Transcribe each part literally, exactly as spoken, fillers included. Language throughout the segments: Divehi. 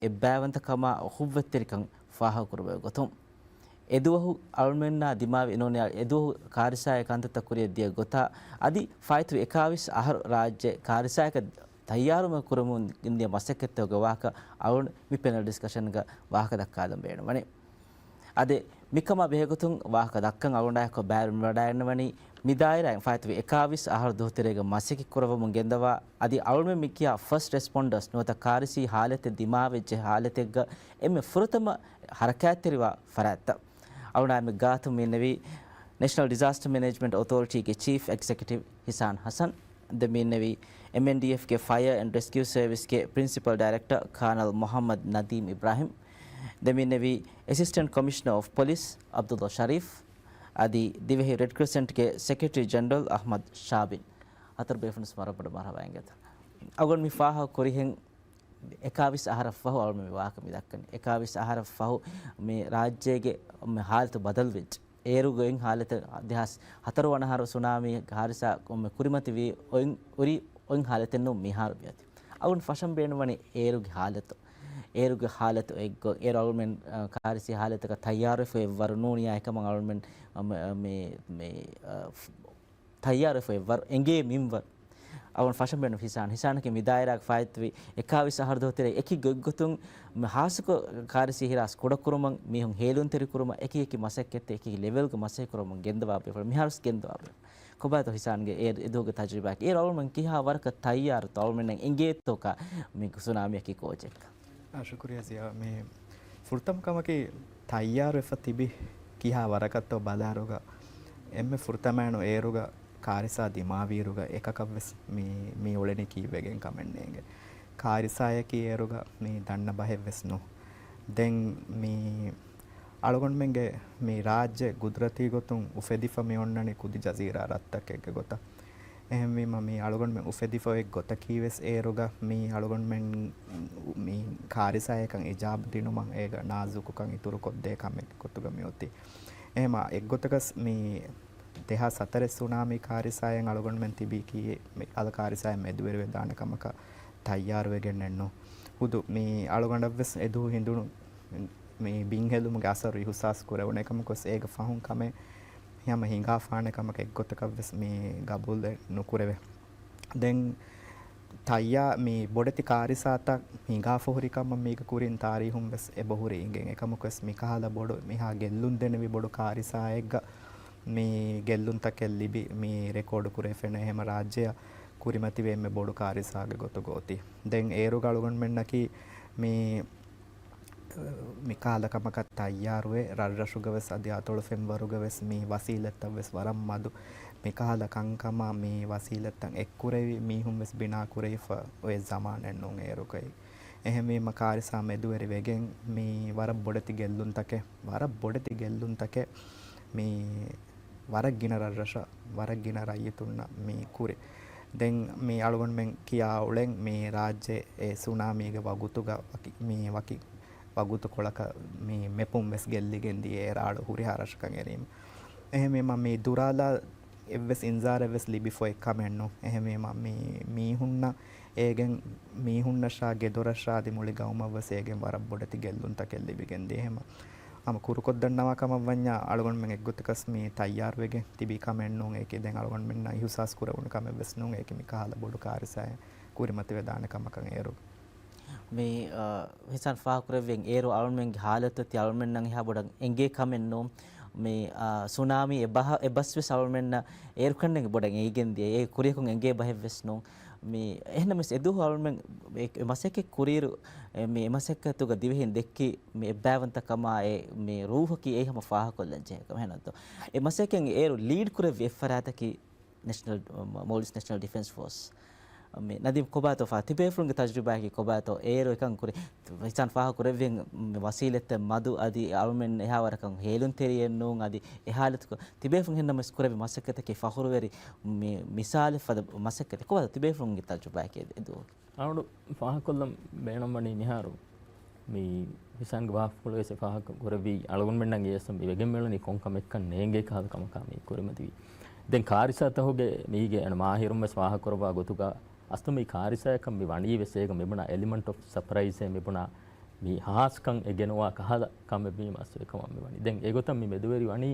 އެއްބައިވަންތަކަމާ އުޚުއްވަތްތެރިކަން ފާހަގަކުރެވޭ ގޮތުން، އެދުވަހު އަޅުމެންނާ ދިމާވި ނޫނީ އެދުވަހު ކާރިސާއެއް ކަންތައްތައް ކުރިއަށް ދިޔަ ގޮތާ އަދި ފާއިތުވި އެކާވީސް އަހަރު ރާއްޖެ ކާރިސާއަކަށް ތައްޔާރުވުމަށް ކުރަމުން ގެންދިޔަ މަސައްކަތްތަކުގެ ވާހަކަ އަޅުން މި ޕެނަލް ޑިސްކަޝަންގަ ވާހަކަ ދައްކާލަން ބޭނުންވަނީ. އަދި މިކަމާ ބެހޭގޮތުން ވާހަކަ ދައްކަން އަޅުގަނޑާއެކު ބައިވެރިވަޑައިގަންނަވަނީ މި ދާއިރާއިން ފާއިތުވި އެކާވީސް އަހަރު ދުވަހުތެރޭގަ މަސައްކަތް ކުރައްވަމުން ގެންދަވާ އަދި އަޅުމެން މި ކިޔާ ފަސްޓް ރެސްޕޮންޑަރސް ނުވަތަ ކާރިސީ ހާލަތެއް ދިމާވެއްޖެ ހާލަތެއްގަ އެންމެ ފުރަތަމަ ހަރަކާތްތެރިވާ ފަރާތްތައް. އަޅުގަނޑާ މި ގާތު މި އިންނެވީ ނޭޝަނަލް ޑިޒާސްޓަ މެނޭޖްމަންޓް އޮތޯރިޓީގެ ޗީފް އެގްޒެކެޓިވް ހިސާން ހަސަން، ދެން މި އިންނެވީ އެމްއެންޑީއެފްގެ ފަޔަރ އެންޑް ރެސްކިއު ސަރވިސްގެ ޕްރިންސިޕަލް ޑައިރެކްޓަރ ކާނަލް މުހައްމަދު ނަދީމް އިބްރާހިމް، ދެން މި އިންނެވީ އެސިސްޓެންޓް ކޮމިޝަނަރ އޮފް ޕޮލިސް ޢަބްދުﷲ ޝަރީފް، އަދި ދިވެހި ރެޑް ކްރެސެންޓްގެ ސެކްރެޓަރީ ޖެނެރަލް އަޙްމަދު ޝާބިން. ހަތަރު ބޭފުޅުން ވަރަށް ބޮޑަށް މަރުޙަބާ އިނގޭތޯ. އަޅުގަނޑު މި ފާހަގަ ކުރިހެން އެކާވީސް އަހަރަށް ފަހު އަޅުގަނޑު މި ވާހަކަ މި ދައްކަނީ. އެކާވީސް އަހަރަށް ފަހު މި ރާއްޖޭގެ މި ހާލަތު ބަދަލުވެއްޖެ. އޭރުގެ އޮތް ހާލަތަށް ދެހާސް ހަތަރު ވަނަ އަހަރު ސުނާމީ ކާރިސާ ކުރިމަތިވީ އޮތް އުރި އޮތް ހާލަތެއް ނޫން މިހާރު މިއޮތީ. އަޅުގަނޑު ފަށަން ބޭނުންވަނީ އޭރުގެ ހާލަތު. އޭރުގެ ހާލަތު އެއްގޮތް އޭރު އަޅުމެން، އަ، ކާރިސީ ހާލަތަކަށް ތައްޔާރުވެފަ އެއްވަރު ނޫނިޔާ އެކަމަށް އަޅުމެން، އަ، މި، މި، މި، އަ، ފް-، ތައްޔާރުވެފަ އެއްވަރު އެނގޭ މިންވަރު. އަޅުގަނޑު ފަށަން ބޭނުން ހިސާން. ހިސާނަކީ މި ދާއިރާގެ ފާއިތުވި އެކާވީސް އަހަރު ދުވަހު ތެރޭ އެކި ގޮތްގޮތުން މި ހާއްސަކޮށް ކާރިސީ ހިރާސް ކުޑަކުރުމަށް މީހުން ހޭލުންތެރިކުރުމަށް އެކި އެކި މަސައްކަތްތައް އެކި އެކި ލެވެލްގެ މަސައްކަތް ކުރަމުން ގެންދަވާ ބޭފުޅުން މިހާރުވެސް ގެންދަވާ ބޭފުޅުން. ކޮބާތޯ ހިސާންގެ އެ، އެދުވަހުގެ ތަޖުރިބާއަކީ؟ އޭރު އަޅުމެން ކިހާ ވަރަކަށް ތައްޔާރުތޯ އަޅުމެންނަށް އެނގޭތޯކާ މި ސުނާމީއަކީ ކޯޗެއްކަން؟ އާ، ޝުކުރިއްޔާ ޒިޔާ. މި ފުރަތަމަ ކަމަކީ ތައްޔާރުވެފަ ތިބި ކިހާ ވަރަކަށްތޯ ބަލާއިރުގަ އެންމެ ފުރަތަމައިނު އޭރުގަ ކާރިސާ ދިމާވިއިރުގަ އެކަކަށްވެސް މި، މި އުޅެނީ ކީއްވެގެން ކަމެއް ނޭނގެ. ކާރިސާއަކީ އޭރުގަ މި ދަންނަ ބަހެއްވެސް ނޫން. ދެން މި އަޅުގަނޑުމެންގެ މި ރާއްޖެ ގުދުރަތީ ގޮތުން އުފެދިފަ މި އޮންނަނީ ކުދި ޖަޒީރާ ރަށްތަކެއްގެ ގޮތަށް. އެހެންވީމަ، މި އަޅުގަނޑުމެން އުފެދިފަ އޮތް ގޮތަކީ ވެސް އޭރުގަ މި އަޅުގަނޑުމެން މި ކާރިސާއަކަށް އިޖާބަ ދިނުމަށް އޭގަ ނާޒުކުކަން އިތުރުކޮށްދޭ ކަމެއްގެ ގޮތުގަ މިއޮތީ. އެހެމަ އެއްގޮތަކަސް މި ދެހާސް ހަތަރެއް ސުނާމީ ކާރިސާއަށް އަޅުގަނޑުމެން ތިބީކީ މި އަލަ ކާރިސާއަށް މެދުވެރިވެދާނެ ކަމަކަށް ތައްޔާރުވެގެންނެއްނު. ހުދު މި އަޅުގަނޑަށްވެސް އެދުވަހު ހިނދުނު މި ބިންހެލުމުގެ އަސަރު އިހުސާސް ކުރެވުނު އެކަމަކުވެސް އޭގެ ފަހުން ކަމެއް ހަމަ ހިނގާފާނެ ކަމަކަށް އެއްގޮތަކަށްވެސް މި ގަބޫލެއް ނުކުރެވޭ. ދެން ތައްޔާ މި ބޮޑެތި ކާރިސާތައް ހިނގާފަ ހުރި ކަމަށް މީގެ ކުރިން ތާރީހުން ވެސް އެބަހުރި އިނގެން. އެކަމަކުވެސް މިކަހަލަ ބޮޑު މިހާ ގެއްލުން ދެނެވި ބޮޑު ކާރިސާއެއްގަ މި ގެއްލުންތަކެއް ލިބި މި ރެކޯޑު ކުރެވިފައި ނުވޭ ހަމަ ރާއްޖެއަށް ކުރިމަތިވި އެންމެ ބޮޑު ކާރިސާގެ ގޮތުގަ އޮތީ. ދެން އޭރުގަ އަޅުގަނޑުމެންނަކީ މި މިކަހަލަ ކަމަކަށް ތައްޔާރުވެ، ރަށްރަށުގަވެސް އަދި އަތޮޅު ފެންވަރުގަވެސް މި ވަސީލަތްތައްވެސް ވަރަށް މަދު. މިކަހަލަ ކަންކަމާ މި ވަސީލަތްތައް އެއްކުރެވި މީހުންވެސް ބިނާކުރެވިފަ އޮތް ޒަމާނެއް ނޫން އޭރުގައި. އެހެންވީމަ ކާރިސާ މެދުވެރިވެގެން މި ވަރަށް ބޮޑެތި ގެއްލުންތަކެއް، ވަރަށް ބޮޑެތި ގެއްލުންތަކެއް މި ވަރަށް ގިނަ ރަށްރަށަށް، ވަރަށް ގިނަ ރައްޔިތުންނަށް މި ކުރި. ދެން މި އަޅުގަނޑުމެން ކިޔާ އުޅެން މި ރާއްޖެ އެ ސުނާމީގެ ވަގުތުގަ ވަކި، މި ވަކި ވަގުތުކޮޅަކަށް މި މެޕުން ވެސް ގެއްލިގެން ދިޔަ އެ ރާޅު ހުރިހާ ރަށަކަށް އެރީމަ. އެހެންވީމަ މި ދުރާލާ އެއްވެސް އިންޒާރެއް ވެސް ލިބިފަ އޮތް ކަމެއް ނޫން. އެހެންވީމަ މި މީހުންނަށް އޭގެން މީހުންނަށާ ގެދޮރަށާ އަދި މުޅި ގައުމަށްވެސް އޭގެން ވަރަށް ބޮޑެތި ގެއްލުންތަކެއް ލިބިގެން ދިޔަ. އެހެމަ ހަމަ ކުރުކޮށްދަންނަވާ ކަމަށް ވަންޏާ އަޅުގަނޑުމެން އެއްގޮތަކަސް މި ތައްޔާރުވެގެން ތިބި ކަމެއް ނޫން. އޭކި ދެން އަޅުގަނޑުމެންނަށް އިހުސާސް ކުރެވުނު ކަމެއް ވެސް ނޫން. އޭކި މި ކަހަލަ ބޮޑު ކާރިސާއެއް ކުރިމަތިވެދާނެ ކަމަކަށް އޭރު. މި، އަ، ހިސާން ފާހަގަކުރެއްވިއެއް އޭރު އަޅުމެންގެ ހާލަތު ތި އަޅުމެންނަށް އެހާ ބޮޑަށް އެނގޭ ކަމެއް ނޫން. މި، އަ، ސުނާމީ އެ ބަހަ، އެ ބަސް ވެސް އަޅުމެންނަށް އޭރު ކަންނެނގެ ބޮޑަށް އެނގިގެން ދިޔަ. އޭ ކުރިޔަކުން އެނގޭ ބަހެއް ވެސް ނޫން. މި އެހެންނަމަވެސް އެދުވަހު އަޅުމެން އެ، އެ މަސައްކަތް ކުރިއިރު، އެ، މި އެ މަސައްކަތުގަ ދިވެހިން ދެއްކި މި އެއްބައިވަންތަކަމާ އެ، މި ރޫހަކީ އެއީ ހަމަ ފާހަގަކޮށްލަން ޖެހޭ ކަމެއް ހެންނަންތޯ؟ އެ މަސައްކަތް އޭރު ލީޑް ކުރެއްވި އެއްފަރާތަކީ ނޭޝަނަލް، މޯލްޑިވްސް ނޭޝަނަލް ޑިފެންސް ފޯސް. މި ނަދީމް ކޮބާތޯ ފާ، ތިބޭފުޅުންގެ ތަޖުރިބާއަކީ ކޮބާތޯ އޭރު އެކަން ކުރި؟ ހިސާން ފާހަގަ ކުރެއްވި މި ވަސީލަތްތައް މަދު އަދި އަޅުމެން އެހާވަރަކަށް ހޭލުންތެރިއެއް ނޫން އަދި އެ ހާލަތުގަ ތިބޭފުޅުން ހެންނަމަވެސް ކުރެއްވި މަސައްކަތަކީ ފަޚުރުވެރި މި މިސާލެއް ފަދަ މަސައްކަތެއް. ކޮބާތޯ ތިބޭފުޅުންގެ ތަޖުރިބާއަކީ އެ ދުވަހު؟ އަޅުގަނޑު ފާހަގަކޮށްލަން ބޭނުންވަނީ މިހާރު މި ހިސާންގެ ވާހަކަފުޅުވެސް ފާހަގަކުރެއްވީ އަޅުގަނޑުމެންނަށް އެއަސް މި ވެގެން މިއުޅެނީ ކޮން ކަމެއްކަން ނޭނގޭ ކަހަލަ ކަމަކާ މި ކުރިމަތިވީ. ދެން ކާރިސާތަހުގެ މީގެ އަން މާހިރުން ވެސް ފާހަގަކުރައްވާ ގޮތުގަ އަސްލު މި ކާރިސާއަކަށް މި ވަނީ ވެސް އޭގަ މިބުނާ އެލިމަންޓް އޮފް ސަޕްރައިޒެއް މިބުނާ މި ހާސްކަން އެ ގެނުވާ ކަހަލަ ކަމެއް ވީމަ އަސްލު އެކަމަށް މި ވަނީ. ދެން އެގޮތަށް މި މެދުވެރި ވަނީ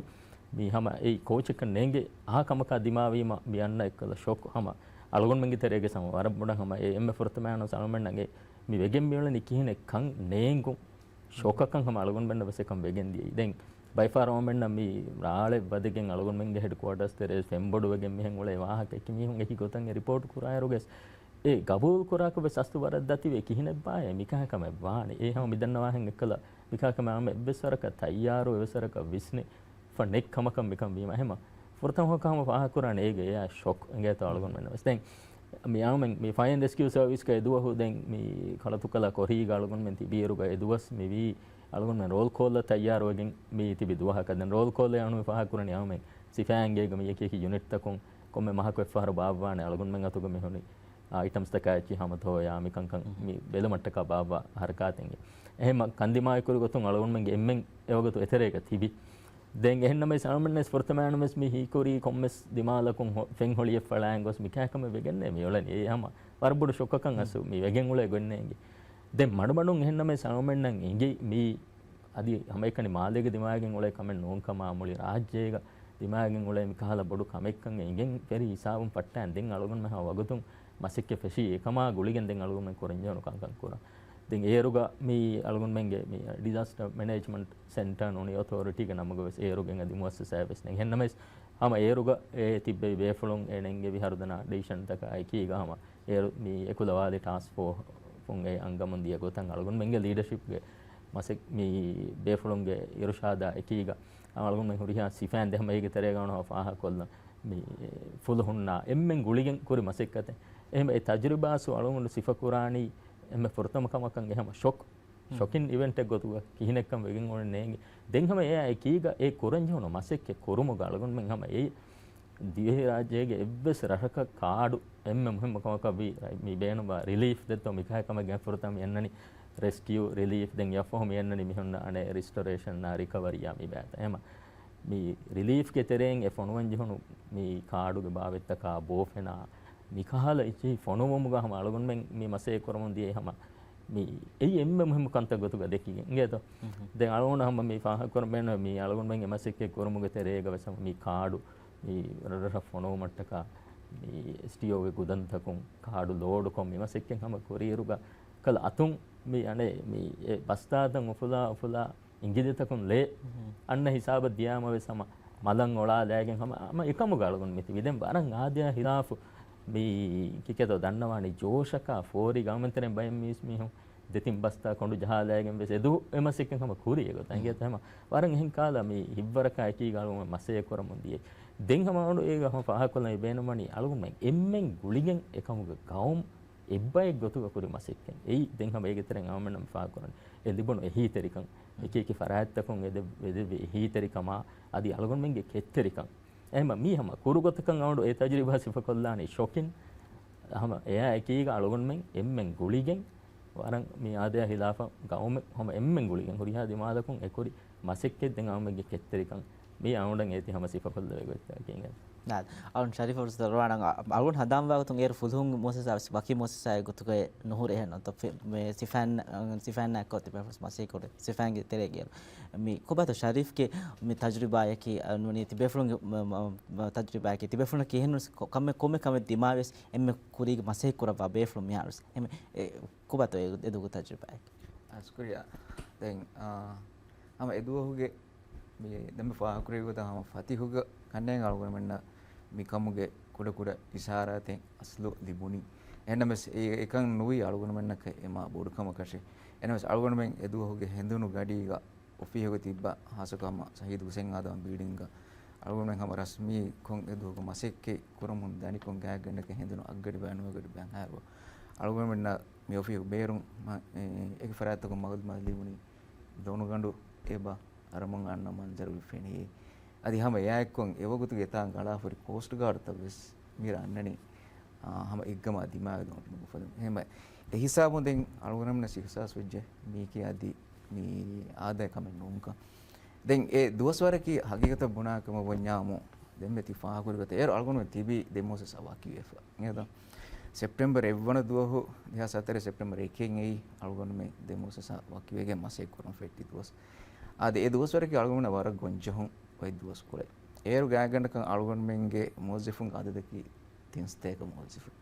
މި ހަމަ އެއީ ކޯޗެއްކަން ނޭނގެ އާ ކަމަކާ ދިމާވީމަ މި އަންނަ އެއްކަލަ ޝޮކް ހަމަ އަޅުގަނޑުމެންގެ ތެރޭގެ ސަމަ ވަރަށް ބޮޑަށް ހަމަ އެ އެންމެ ފުރަތަމަ އަންނަ އަޅުގަނޑުމެންނަށް މި ވެގެން މިއުޅެނީ ކިހިނެއްކަން ނޭނގުން ޝޮކަކަށް ހަމަ އަޅުގަނޑުމެންނަށް ވެސް އެކަން ވެގެން ދިޔައީ. ދެން ބައިފަހަރު އަޅުގަނޑުމެންނަށް މި ރާޅެއް ވަދެގެން އަޅުގަނޑުމެންގެ ހެޑްކުއާޓާސް ތެރޭ ފެންބޮޑުވެގެން މިހެން އުޅޭ ވާހަކަ އެކި މީހުން އެކި ގޮތަށް އެ ރިޕޯޓް ކުރާއިރުގެސް އެ ގަބޫލު ކުރާކަށް ވެސް އަސްލު ވަރަށް ދަތިވޭ. ކިހިނެއްބާއޭ މިކަހަ ކަމެއް ވާނެ؟ އޭ ހަމަ މިދަންނަވާހެން އެއްކަލަ މިކަހަ ކަމެއް އާންމެ އެއްވެސް ވަރަކަށް ތައްޔާރު އެއްވެސް ވަރަކަށް ވިސްނިފަ ނެތް ކަމަކަށް މިކަން ވީމަ އެހެމަ ފުރަތަމަ ހަމަ ފާހަގަކުރާނެ އޭގެ އެއާ ޝޮކް އެނގޭތޯ އަޅުގަނޑުމެންނަށް ވެސް. ދެން މި އާންމެން މި ފަޔަރ އެންޑް ރެސްކިއު ސަރވިސްގަ އެ ދުވަހު ދެން މި ކަޅަތުކަލާ ކޮރީގަ އަޅުގަނޑުމެން ތިބިއިރުގަ އެ ދުވަސް މިވީ އަޅުގަނޑުމެން ރޯލް ކޯލަށް ތައްޔާރުވެގެން މި ތިބި ދުވަހަކަށް. ދެން ރޯލް ކޯލެއް އަޅުގަނޑު ފާހަގަކުރަނީ އާންމެން ސިފައިންގޭގަ މި އެކި އެކި ޔުނިޓްތަކުން ކޮންމެ މަހަކު އެއްފަހަރު ބާއްވާނެ އަޅުގަނޑުމެން އަތުގަ މި ހުނި އައިޓަމްސްތަކާ އެއްޗިހި ހަމަ ތޯޔާ މިކަންކަން މި ބެލުމަށްޓަކާ ބާއްވާ ހަރަކާތެއްގެ. އެހެން ކަންދިމާވިކުރި ގޮތުން އަޅުގަނޑުމެންގެ އެންމެން އެވަގުތު އެތެރޭގަ ތިބި. ދެން އެހެންނަމަވެސް އަޅުގަނޑުމެންނަށް ފުރަތަމައިންނަށް ވެސް މި ހީކުރީ ކޮންމެސް ދިމާލަކުން ހޮ-، ފެން ހޮޅިއެއް ފަޅާއިން ގޮސް މިކަހަލަ ކަމެއް ވެގެންނޭ މި އުޅެނީ. އެ ހަމަ ވަރަށް ބޮޑު ޝޮކަކަށް އަސްލު މި ވެގެން އުޅޭ ގޮތް ނޭނގި. ދެން މަޑުމަޑުން އެހެންނަމަވެސް އަޅުގަނޑުމެންނަށް އެނގި މީ އަދި ހަމައެކަނި މާލޭގެ ދިމާވެގެން އުޅޭ ކަމެއް ނޫންކަމާ މުޅި ރާއްޖޭގަ ދިމާވެގެން އުޅޭ މިކަހަލަ ބޮޑު ކަމެއްކަން އެނގެން ފެރި ހިސާބުން ފައްޓާން ދެން އަޅުގަނޑުމެން ހަމަ ވަގުތުން މަސައްކަތް ފެށީ އެކަމާ ގުޅިގެން ދެން އަޅުގަނޑުމެން ކުރަންޖެހުނު ކަންކަން ކުރަން. ދެން އޭރުގަ މި އަޅުގަނޑުމެންގެ މި ޑިޒާސްޓަ މެނޭޖްމަންޓް ސެންޓަރ ނޫނީ އޮތޯރިޓީގެ ނަމުގަ ވެސް އޭރުގެ އެނގޭ މުއައްސަސާއެއް ވެސް ނެތް. އެހެންނަމަވެސް ހަމަ އޭރުގަ އެ ތިއްބެވި ބޭފުޅުން އެ ނެންގެވި ހަރުދަނާ ޑިސިޝަންތަކާ އެކީގަ ހަމަ އޭރު މި އެކުލަވާލި ޓާސްކް ފޯސް ފުން އެ އަންގަމުން ދިޔަ ގޮތަށް އަޅުގަނޑުމެންގެ ލީޑަޝިޕްގެ މަސެއް މި ބޭފުޅުންގެ އިރުޝާދާ އެކީގަ އަޅުގަނޑުމެން ހުރިހާ ސިފައިން ދެ ހަމަ އޭގެ ތެރޭގަ އޮންނަ ފާހަގަކޮށްލަން މި ފުލުހުންނާ އެންމެން ގުޅިގެން ކުރި މަސައްކަތެއް. އެހެން އެ ތަޖުރިބާސް އަޅުގަނޑު ސިފަކުރާނީ އެންމެ ފުރަތަމަ ކަމަކަށް އެ ހަމަ ޝޮކް ޝޮކިން އިވެންޓެއް ގޮތުގަ ކިހިނެއްކަން ވެގެން އުޅެން ނޭނގެ. ދެން ހަމަ އެއާ އެކީގަ އެ ކުރަންޖެހުނު މަސައްކަތް ކުރުމުގަ އަޅުގަނޑުމެން ހަމަ އެ ދިވެހިރާއްޖޭގެ އެއްވެސް ރަށަކަށް ކާޑު އެންމެ މުހިއްމު ކަމަކަށް ވީ މި ބޭނުންވާ ރިލީފް ދެއްތޯ މިކަހަލަ ކަމެއް ގެންފުރަތަމަ މި އަންނަނީ ރެސްކިއު ރިލީފް ދެން އެއަށްފަހު މި އަންނަނީ މިހުންނަ އަނެއް ރިސްޓޮރޭޝަން ރިކަވަރީއާ މި ބޭތަ. އެހެމަ މި ރިލީފްގެ ތެރެއިން އެ ފޮނުވަން ޖެހުނު މި ކާޑުގެ ބާވަތްތަކާ ބޯފެނާ މިކަހަލަ އެއްޗެހި ފޮނުވުމުގަ ހަމަ އަޅުގަނޑުމެން މި މަސައްކަތް ކުރަމުން ދިޔައީ ހަމަ މި އެއީ އެންމެ މުހިއްމު ކަންތައް ގޮތުގަ ދެކިގެން އިނގޭތޯ. ދެން އަޅުގަނޑު ހަމަ މި ފާހަގަކުރަން ބޭނުން މި އަޅުގަނޑުމެން އެ މަސައްކަތް ކުރުމުގެ ތެރޭގަ ވެސް ހަމަ މި ކާޑު މި ރަށްރަށަށް ފޮނުވުމަށްޓަކާ މި އެސްޓީއޯގެ ގުދަންތަކުން ކާޑު ލޯޑުކޮށް މި މަސައްކަތް ހަމަ ކުރިއިރުގަ ކަލަ އަތުން މި އަނެއް މި އެ ބަސްތާތަން އުފުލާ އުފުލާ އިނގިލިތަކުން ލޭ އަންނަ ހިސާބަށް ދިޔާމަ ވެސް ހަމަ މަލަށް އޮޅާލައިގެން ހަމަ ހަމަ އެކަމުގަ އަޅުގަނޑު މި ތިބި. ދެން ވަރަށް އާދަޔާ ހިލާފު މި ކިކޭތޯ ދަންނަވާނީ ޖޯޝަކާ ފޯރިގަ އަމަންތެރެން ބައެއް މީސް މީހުން ދެތިން ބަސްތާ ކޮނޑު ޖަހާލައިގެން ވެސް އެދު އެ މަސައްކަތް ހަމަ ކުރި އެގޮތަށް އިނގޭތަ ހަމަ ވަރަށް އެހެން ކާލަ މި ހިތްވަރަކާ އެކީގަ އަޅުގަނޑު މަސައްކަތް ކުރަމުން ދިޔަ. ދެން ހަމަ އަޅު އޭގަ ހަމަ ފާހަގަކޮށްލަން ބޭނުންވަނީ އަޅުގަނޑުމެން އެންމެން ގުޅިގެން އެކަމުގަ ގައުމު އެއްބައެއް ގޮތުގަ ކުރި މަސައްކަތް. އެއީ ދެން ހަމަ އޭގެ ތެރެއިން އަޅުގަނޑުމެން ފާހަގަކުރަނީ އެ ލިބުނު އެހީތެރިކަން. އެކި އެކި ފަރާތްތަކުން އެ ދެ-، އެ ދެއްވި އެހީތެރިކަމާ އަދި އަޅުގަނޑުމެންގެ ކެތްތެރިކަން. އެހެން މީ ހަމަ ކުރު ގޮތަކަށް އަޅުގަނޑު އެ ތަޖުރިބާ ސިފަކޮށްލާނީ ޝޮކިން. ހަމަ އެއާ އެކީގަ އަޅުގަނޑުމެން އެންމެން ގުޅިގެން ވަރަށް މި އާދަޔާ ހިލާފަށް ގައުމެއް ހަމަ އެންމެން ގުޅިގެން ހުރިހާ ދިމާލަކުން އެކުރި މަސައްކަތް ދެން އަޅުގަނޑުމެންގެ ކެތްތެރިކަން މީ އަޅުގަނޑަށް އޭތި ހަމަ ސިފަކޮށްލެވޭ ގޮތްތަކަކީ އިނގޭ. ނާ، އަޅުން ޝަރީފް ދޮރުވާނަން އަ-، އަޅުން ހަނދާންވާ ގޮތުން އޭރު ފުލުހުން މުއައްސަސާ ވަކި މުއައްސަސާއެއް ގޮތުގައި ނުހުރޭ އެހެން ނޫންތޯ؟ ފި-، މި ސިފައިން-، ސިފައިންނާ އެއްކޮށް ތިބޭފުޅުން މަސައްކަތް ކުރި ސިފައިންގެ ތެރޭގައި އޭރު. މި ކޮބާތޯ ޝަރީފްގެ މި ތަޖުރިބާއަކީ، އަ، ނޫނީ ތިބޭފުޅުންގެ މަ-، މަ-، މަ-، ތަޖުރިބާއަކީ ތިބޭފުޅުންނަށް ކިހިނެއް ކޮ-، ކަމެއް ކޮންމެ ކަމެއް ދިމާވެސް އެންމެ ކުރީގެ މަސައްކަތް ކުރައްވާ ބޭފުޅުން މިހާރުވެސް. އެމެ-، އެ، ކޮބާތޯ އެ-، އެދުވަހުގެ ތަޖުރިބާއަކީ؟ ޝުކުރިއްޔާ. ދެން، އާ، ހަމަ އެދުވަހުގެ މި ދެންމެ ފާހަގަކުރެއްވި ގޮތަށް ހަމަ ފަތިހުގަ ކަންނޭނގެ އަޅުގަނޑުމެންނަށް މިކަމުގެ ކުޑަކުޑަ އިޝާރާތެއް އަސްލު ލިބުނީ. އެހެންނަމަވެސް އެ-، އެކަން ނުވީ އަޅުގަނޑުމެންނަކަށް އެމާ ބޮޑު ކަމަކަށެއް. އެހެންނަމަވެސް އަޅުގަނޑުމެން އެދުވަހުގެ ހެނދުނު ގަޑީގަ އޮފީހުގަ ތިއްބާ ހާއްސަކޮށް ހަމަ ޝަހީދު ހުސެން އާދަމް ބިލްޑިންގަ އަޅުގަނޑުމެން ހަމަ ރަސްމީކޮށް އެދުވަހުގެ މަސައްކަތް ކުރަމުން ދަނިކޮށް ގާތްގަނޑަކަށް ހެނދުނު އަށްގަޑިބައި ނުވަގަޑިބައި ހާރުވާ އަޅުގަނޑުމެންނަށް މި އޮފީހު ބޭރުން މަ-، އެ-، އެކި ފަރާތްތަކުން މަގުދުމާ ލިބުނީ ދޮނުގަނޑު އެބަ އަރަމުން އަންނަ މަންޒަރު ފެނިއޭ. އަދި ހަމަ އެއާއެއްކޮށް އެވަގުތުގެ އެތާ ގަޅާފަ ހުރި ކޯސްޓް ގާޑްތައް ވެސް މިރަށް އަންނަނީ، އާ، ހަމަ އެއްގަމާ ދިމާވެގެން އުފަލުން. އެހެންވެ، އެ ހިސާބުން ދެން އަޅުގަނޑުމެންނަށް އިހްސާސް ވެއްޖެ މީކީ އަދި މި އާދައިގެ ކަމެއް ނޫންކަން. ދެން އެ ދުވަސްވަރަކީ ހަގީގަތަށް ބުނާ ކަމަށް ވަންޏާމު، ދެންމެ ތި ފާހަގަކުރި ގޮތަށް އޭރު އަޅުގަނޑުމެން ތިބީ ދެ މުއައްސަސާ ވަކިވެފަ. އެހެން ސެޕްޓެމްބަރު އެއްވަނަ ދުވަހު، ދެހާސް ހަތަރު ސެޕްޓެމްބަރު އެކެއް އެއީ އަޅުގަނޑުމެން ދެ މުއައްސަސާ ވަކިވެގެން މަސައްކަތް ކުރަން ފެއްޓި ދުވަސް. އާދެ، އެ ދުވަސްވަރަކީ އަޅުގަނޑުމެންނަށް ވަރަށް ގޮންޖެހުން އޮތް ދުވަސްކޮޅެއް. އޭރު ގާތްގަނޑަކަށް އަޅުގަނޑުމެންގެ މުވައްޒަފުންގެ އަދަދަކީ ތިންސަތޭކަ މުވައްޒަފުން.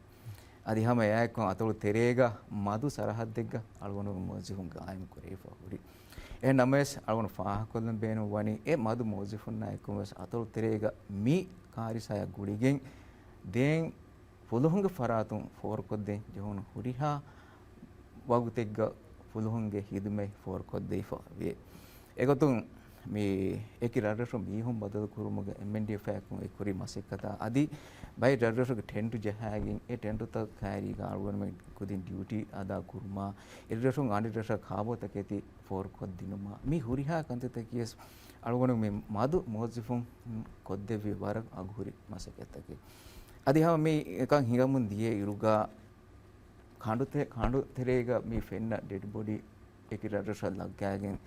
އަދި ހަމަ އެއާއެއްކޮށް އަތޮޅު ތެރޭގަ މަދު ސަރަހައްދެއްގަ އަޅުގަނޑުމެން މުވައްޒަފުން ގާއިމް ކުރެވިފަ ހުރި. އެހެން ނަމަވެސް، އަޅުގަނޑު ފާހަގަކޮށްލަން ބޭނުން ވަނީ، އެ މަދު މުވައްޒަފުންނާ އެކު ވެސް އަތޮޅު ތެރޭގަ މި ކާރިސާއާ ގުޅިގެން ދޭން ފުލުހުންގެ ފަރާތުން ފޯރުކޮށްދޭން ޖެހުނު ހުރިހާ ވަގުތެއްގަ ފުލުހުންގެ ހިދުމަތް ފޯރުކޮށްދެވިފަ ވޭ. އެގޮތުން މި އެކި ރަށްރަށު މީހުން ބަދަލު ކުރުމުގެ އެމްއެންޑީއެފް އާއެކު އެ ކުރި މަސައްކަތާ އަދި ބައެއް ރަށްރަށުގެ ޓެންޓު ޖަހާގެން އެ ޓެންޓުތައް ކައިރީގަ އަޅުގަނޑުމެން ކުދިން ޑިއުޓީ އަދާ ކުރުމާ، އެއްރަށުން އަނެއް ރަށަށް ކާބޯތަކެތި ފޯރުކޮށްދިނުމާ، މި ހުރިހާ ކަންތައްތަކީ ވެސް އަޅުގަނޑު މި މަދު މުވައްޒަފުން ކޮށްދެއްވި ވަރަށް އަގުހުރި މަސައްކަތްތަކެއް. އަދި ހަމަ މި އެކަން ހިނގަމުން ދިޔަ އިރުގަ ކަނޑުތެ-، ކަނޑު ތެރޭގަ މި ފެންނަ ޑެޑް ބޮޑީ އެކި ރަށްރަށަށް ލައްގާގެން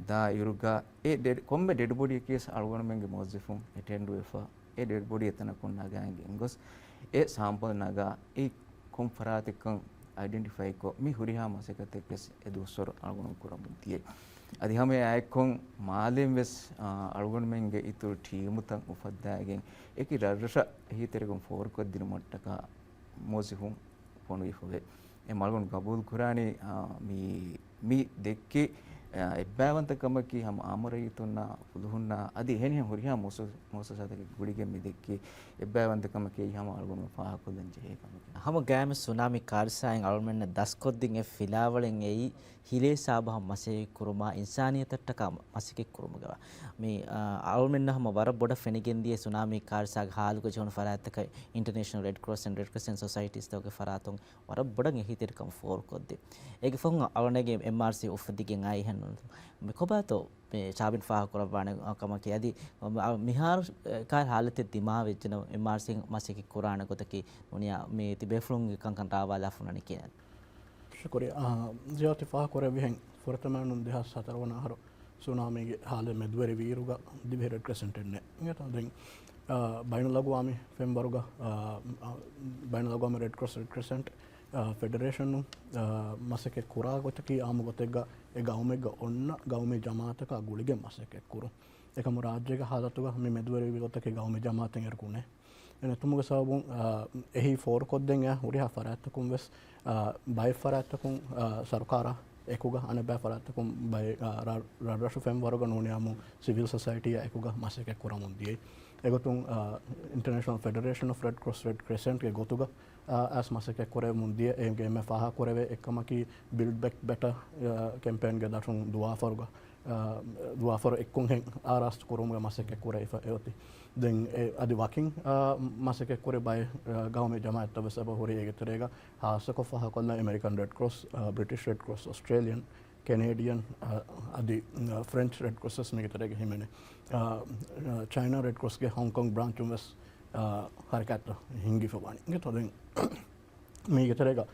ދާ އިރުގަ އެ ޑެޑް-، ކޮންމެ ޑެޑް ބޮޑީއަކީ ވެސް އަޅުގަނޑުމެންގެ މުވައްޒަފުން އެޓެންޑުވެފަ، އެ ޑެޑް ބޮޑީ އެތަނަކުން ނަގާގެން ގޮސް އެ ސާމްޕަލް ނަގާ އެ ކޮން ފަރާތެއްކަން އައިޑެންޓިފައިކޮށް، މި ހުރިހާ މަސައްކަތެއް ވެސް އެ ދުވަސްވަރު އަޅުގަނޑު ކުރަމުން ދިޔަ. އަދި ހަމަ އެއާއެއްކޮށް މާލެން ވެސް، އާ، އަޅުގަނޑުމެންގެ އިތުރު ޓީމުތައް އުފައްދާގެން އެކި ރަށްރަށަށް އެހީތެރިކަން ފޯރުކޮށްދިނުމަށްޓަކާ މުވައްޒަފުން ފޮނުވިފަވޭ. އެ އަޅުގަނޑު ގަބޫލު ކުރާނީ، އާ، މި، މި ދެއްކި، އާ، އެއްބައިވަންތަކަމަކީ ހަމަ އާއްމު ރައްޔިތުންނާ ފުލުހުންނާ އަދި އެހެނިހެން ހުރިހާ މުއައްސަ-، މުއައްސަސާތަކެއް ގުޅިގެން މި ދެއްކި އެއްބައިވަންތަކަމަކީ ހަމަ އަޅުގަނޑު ފާހަގަކޮށްލަން ޖެހޭ ކަމެކޭ. ހަމަ ގާތްމެ ސުނާމީ ކާރިސާއިން އަޅުގަނޑުމެންނަށް ދަސްކޮށްދިން އެ ފިލާވަޅެއް އެއީ ހިލޭ ސާބަހަށް މަސައްކަތް ކުރުމާ، އިންސާނިއްޔަތަށްޓަކާ މަސައްކަތް ކުރުމުގަވާ. މި، އާ، އަޅުމެންނަށް ހަމަ ވަރަށް ބޮޑަށް ފެނިގެންދިޔަ ސުނާމީ ކާރިސާގެ ހާލުގަ ޖެހުނު ފަރާތްތަކަށް އިންޓަރނޭޝަނަލް ރެޑް ކްރޮސް އެންޑް ރެޑް ކްރެސެންޓް ސޮސައިޓީސްތަކުގެ ފަރާތުން ވަރަށް ބޮޑަށް އެހީތެރިކަން ފޯރުކޮށްދޭ. އޭގެ ފަހުން އަޅުގަނޑުގެ އެމްއާރްސީ އުފެދިގެން އައި ހެން މި ކޮބާތޯ މި ޝާބިން ފާހަގަކުރައްވާނެ ކަމަކީ އަދި މިހާރު ކާ ހާލަތެއް ދިމާވެއްޖެނަމަ އެމްއާރްސީ މަސައްކަތް ކުރާނެ ގޮތަކީ ނޫނިޔާ މި ތިބޭފުޅުންގެ ކަންކަން ރާވާލާފަ ނަނިކޭ. ޝުކުރިއްޔާ. އާ، ޒިޔާދަތި ފާހަގަކުރެއްވިހެން ފުރަތަމައިނުން ދެހާސް ހަތަރު ވަނަ އަހަރު ސުނާމީގެ ހާލެއް މެދުވެރިވިއިރުގަ ދިވެހި ރެޑް ކްރެސެންޓެއް ނެތް. އިނގޭތޯ ދެން، އާ، ބައިނަލްއަގުވާމީ ފެންވަރުގަ، އާ، އާ، ބައިނަލްއަގުވާމީ ރެޑް ކްރޮސް، ރެޑް ކްރެސެންޓް، އާ، ފެޑެރޭޝަނުން، އާ، މަސައްކަތް ކުރާ ގޮތަކީ އާއްމު ގޮތެއްގަ އެ ގައުމެއްގަ އޮންނަ ގައުމީ ޖަމާއަތަކާ ގުޅިގެން މަސައްކަތް ކުރުން. އެކަމު ރާއްޖޭގެ ހާލަތުގަ މި މެދުވެރިވި ގޮތަކީ ގައުމީ ޖަމާއަތެއް އޭރު ނެތް. އެ ނެތުމުގެ ސަބަބުން، އާ، އެހީ ފޯރުކޮށްދޭން އައި ހުރިހާ ފަރާތްތަކުން ވެސް، އާ، ބައެއް ފަރާތްތަކުން، އާ، ސަރުކާރާ އެކުގަ، އަނެއް ބައެއް ފަރާތްތަކުން ބައެއް، އާ، ރަށް-، ރަށްރަށު ފެންވަރުގަ ނޫނިޔާމު ސިވިލް ސޮސައިޓީއާ އެކުގަ މަސައްކަތް ކުރަމުން ދިޔައީ. އެގޮތުން، އާ، އިންޓަރނޭޝަނަލް ފެޑެރޭޝަން އޮފް ރެޑް ކްރޮސް، ރެޑް ކްރެސެންޓްގެ ގޮތުގަ، އާ، އައިސް މަސައްކަތް ކުރެވެމުން ދިޔަ. އޭގެ އެންމެ ފާހަގަކުރެވޭ އެއްކަމަކީ ބިލްޑް ބެކް ބެޓަ، އާ، ކެމްޕޭންގެ ދަށުން ދުވާފަރުގަ، އާ، ދުވާފަރު އެއްކޮށް ހެން އާރާސްތު ކުރުމުގެ މަސައްކަތް ކުރެވިފަ އެއޮތީ. ދެން އެ އަދި ވަކިން، އާ، މަސައްކަތް ކުރި ބައެއް، އާ، ގައުމީ ޖަމާއަތްތައް ވެސް އެބަ ހުރި. އޭގެ ތެރޭގަ ހާއްސަކޮށް ފާހަގަކޮށްލަން އެމެރިކަން ރެޑް ކްރޮސް، އާ، ބްރިޓިޝް ރެޑް ކްރޮސް، އޮސްޓްރޭލިއަން، ކެނޭޑިއަން، އާ، އަދި، އާ، ފްރެންޗް ރެޑް ކްރޮސް ވެސް މީގެ ތެރޭގަ ހިމެނޭ. އާ، އާ، ޗައިނާ ރެޑް ކްރޮސްގެ ހޮންކޮން ބްރާންޗުން ވެސް، އާ، ހަރަކާތްތައް ހިންގިފަ ވާނީ. އިނގޭތޯ ދެން މީގެ ތެރޭގަ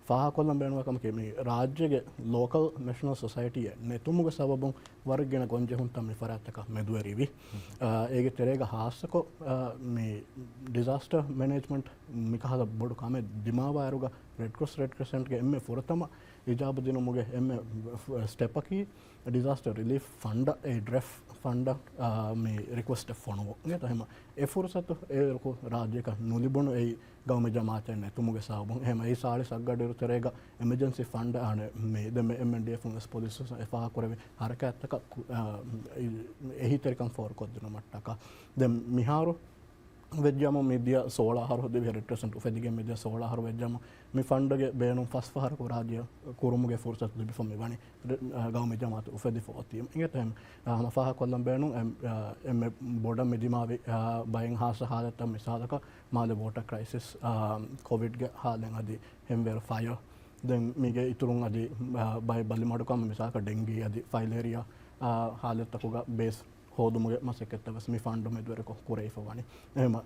ފާހަގަކޮށްލަން ބޭނުންވާ ކަމަކީ، މި ރާއްޖޭގެ ލޯކަލް ނެޝަނަލް ސޮސައިޓީއެއް ނެތުމުގެ ސަބަބުން ވަރަށް ގިނަ ގޮންޖެހުންތައް މި ފަރާތްތަކަށް މެދުވެރިވި. އާ، އޭގެ ތެރޭގަ ހާއްސަކޮށް، އާ، މި ޑިޒާސްޓަރ މެނޭޖްމަންޓް މިކަހަލަ ބޮޑު ކަމެއް ދިމާވާއިރުގަ ރެޑް ކްރޮސް، ރެޑް ކްރެސެންޓްގެ އެންމެ ފުރަތަމަ އިޖާބަ ދިނުމުގެ އެންމެ ސްޓެޕަކީ، ޑިޒާސްޓަރ ރިލީފް ފަންޑަށް، އެ ޑްރެފް ފަންޑަށް، އާ، މި ރިކުއެސްޓެއް ފޮނުވުން. އިނގޭތޯ އެހެމަ އެ ފުރުސަތު އޭރުކު ރާއްޖޭކަށް ނުލިބުނު އެއީ ގައުމީ ޖަމާއަތެއް ނެތުމުގެ ސަބަބުން. އެހެމަ އެއީ ސާޅީސް އަށްގަޑިއިރު ތެރޭގަ އެމަޖެންސީ ފަންޑް އަނެއް މި ދެން މި އެމްއެންޑީއެފުން ވެސް ޕޮލިސް ވެސް އެ ފާހަގަކުރެވި ހަރަކާތްތަކަށް ކު-، އާ، އެ-، އެހީތެރިކަން ފޯރުކޮށްދިނުމަށްޓަކާ. ދެން މިހާރު ވެއްޖަމު މި ދިޔަ ސޯޅަ އަހަރު، ދިވެހި ރެޑް ކްރެސެންޓް އުފެދިގެން މި ދިޔަ ސޯޅަ އަހަރު ވެއްޖަމު މި ފަންޑުގެ ބޭނުން ފަސް ފަހަރަކު ރާއްޖެ ކުރުމުގެ ފުރުސަތު ލިބިފަ މި ވަނީ. ރެ-، އަ، ގައުމީ ޖަމާއަތު އުފެދިފަ އޮތީ. އިނގޭތޯ އެހެން، އަ، ހަމަ ފާހަގަކޮށްލަން ބޭނުން އެ-، އަ، އެންމެ ބޮޑަށް މި ދިމާވި، އަ، ބައެއް ހާއްސަ ހާލަތްތައް މިސާލަކަށް މާލެ ވޯޓަރ ކްރައިސިސް، އަ، ކޮވިޑްގެ ހާލެއް އަދި ހެންވޭރު ފަޔަރ. ދެން މީގެ އިތުރުން އަދި، އަ، ބައެއް ބަލިމަޑުކަމު މިސާލަކަށް ޑެންގީ އަދި ފައިލޭރިއާ، އަ، ހާލަތްތަކުގަ ބޭސް ހޯދުމުގެ މަސައްކަތްތައް ވެސް މި ފަންޑު މެދުވެރިކޮށް ކުރެވިފަ ވަނީ. އެހެމަ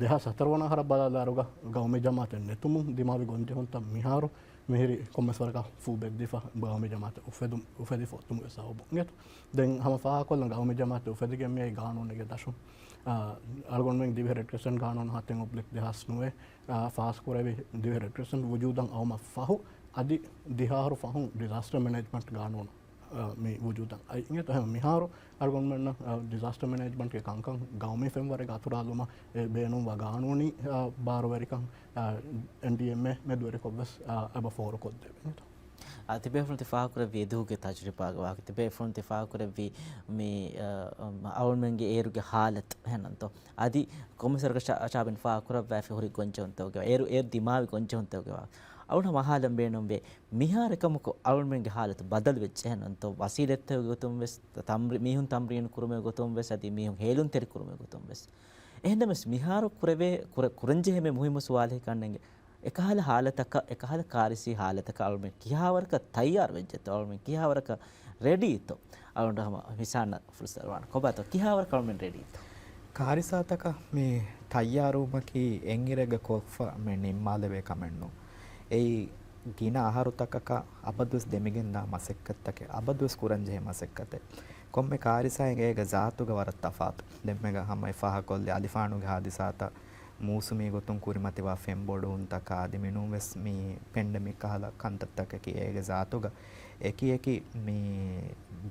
ދެހާސް ހަތަރު ވަނަ އަހަރަށް ބަލާލާއިރުގަ ގައުމީ ޖަމާއަތެއް ނެތުމުން ދިމާވި ގޮންޖެހުންތައް މިހާރު މިހިރީ ކޮންމެސް ވަރަކަށް ފޫ ބެއްދިފަ ގައުމީ ޖަމާއަތެއް އުފެދު-، އުފެދިފަ އޮތުމުގެ ސަބަބުން އިނގޭތޯ. ދެން ހަމަ ފާހަގަކޮށްލަން ގައުމީ ޖަމާއަތެއް އުފެދިގެން މިއައީ ގާނޫނެއްގެ ދަށުން. އާ، އަޅުގަނޑުމެން ދިވެހި ރެޑް ކްރެސެންޓް ގާނޫނު ހަތެއް އޮބްލިކް ދެހާސް ނުވައެއް، އާ، ފާސްކުރެވި ދިވެހި ރެޑް ކްރެސެންޓް ވުޖޫދަށް އައުމަށް ފަހު، އަދި ދިހަ އަހަރު ފަހުން ޑިޒާސްޓަރ މެނޭޖްމަންޓް ގާނޫނު، އާ، މި ވުޖޫދަށް އައި. އިނގޭތޯ މިހާރު އަޅުގަނޑުމެންނަށް، އާ، ޑިޒާސްޓަރ މެނޭޖްމަންޓްގެ ކަންކަން ގައުމީ ފެންވަރެއްގަ އަތުރާލުމަށް އެ ބޭނުންވާ ގާނޫނީ، އާ، ބާރުވެރިކަން، އާ، އެމްޑީއެމްއޭ މެދުވެރިކޮށްވެސް، އާ، އެބަ ފޯރުކޮށްދެވޭ. އާ، ތިބޭފުޅުން ތި ފާހަގަކުރެއްވީ އެދުވަހުގެ ތަޖުރިބާގެ ވާހަކަ. ތިބޭފުޅުން ތި ފާހަގަކުރެއްވީ މި، އާ، އަޅުގަނޑުމެންގެ އޭރުގެ ހާލަތު އެހެންނަންތޯ. އަދި ކޮންމެސް ވަރަކަށް ޗާ-، ޗާބިން ފާހަގަކުރައްވާފި ހުރި ގޮންޖެހުންތަކުގެ އޭރު، އޭރު ދިމާވި ގޮންޖެހުންތަކުގެ ވާހަކަ. އަޅުގަނޑު ހަމަ އަހާލަން ބޭނުންވޭ، މިހާރު އެކަމަކު އަޅުގަނޑުމެންގެ ހާލަތު ބަދަލު ވެއްޖެ އެހެންނަންތޯ. ވަސީލަތްތަކުގެ ގޮތުން ވެސް، ތަމްރި-، މީހުން ތަމްރީނު ކުރުމުގެ ގޮތުން ވެސް، އަދި މީހުން ހޭލުންތެރި ކުރުމުގެ ގޮތުން ވެސް. އެހެންނަމަވެސް މިހާރު ކުރެވޭ، ކުރެ-، ކުރަންޖެހޭ މި މުހިއްމު ސުވާލަކީ ކަންނޭނގެ އެކަހަލަ ހާލަތަކަށް، އެކަހަލަ ކާރިސީ ހާލަތަކަށް އަޅުމެން ކިހާވަރަކަށް ތައްޔާރު ވެއްޖެތޯ، އަޅުމެން ކިހާވަރަކަށް ރެޑީތޯ؟ އަޅުގަނޑު ހަމަ ހިސާން ފުރުސަތު ދެވާނެ. ކޮބާތޯ ކިހާވަރަކަށް އަޅުމެން ރެޑީތޯ؟ ކާރިސާތަކަށް މި ތައްޔާރުވުމަކީ އެއްއިރެއްގަ ކޮށްފަ މި ނިންމާލެވޭ ކަމެއް ނޫން. އެއީ ގިނަ އަހަރުތަކަކަށް އަބަދުވެސް ދެމިގެންދާ މަސައްކަތްތަކެއް، އަބަދުވެސް ކުރަންޖެހޭ މަސައްކަތެއް. ކޮންމެ ކާރިސާއެއް އޭގެ ޒާތުގަ ވަރަށް ތަފާތު. ދެންމެގަ ހަމަ އެ ފާހަގަކޮށްލި އަލިފާނުގެ ހާދިސާތައް، މޫސުމީ ގޮތުން ކުރިމަތިވާ ފެންބޮޑުވުންތަކާ އަދި މިނޫންވެސް މި ޕެންޑެމިކް ކަހަލަ ކަންތައްތަކަކީ އޭގެ ޒާތުގަ އެކި އެކި މި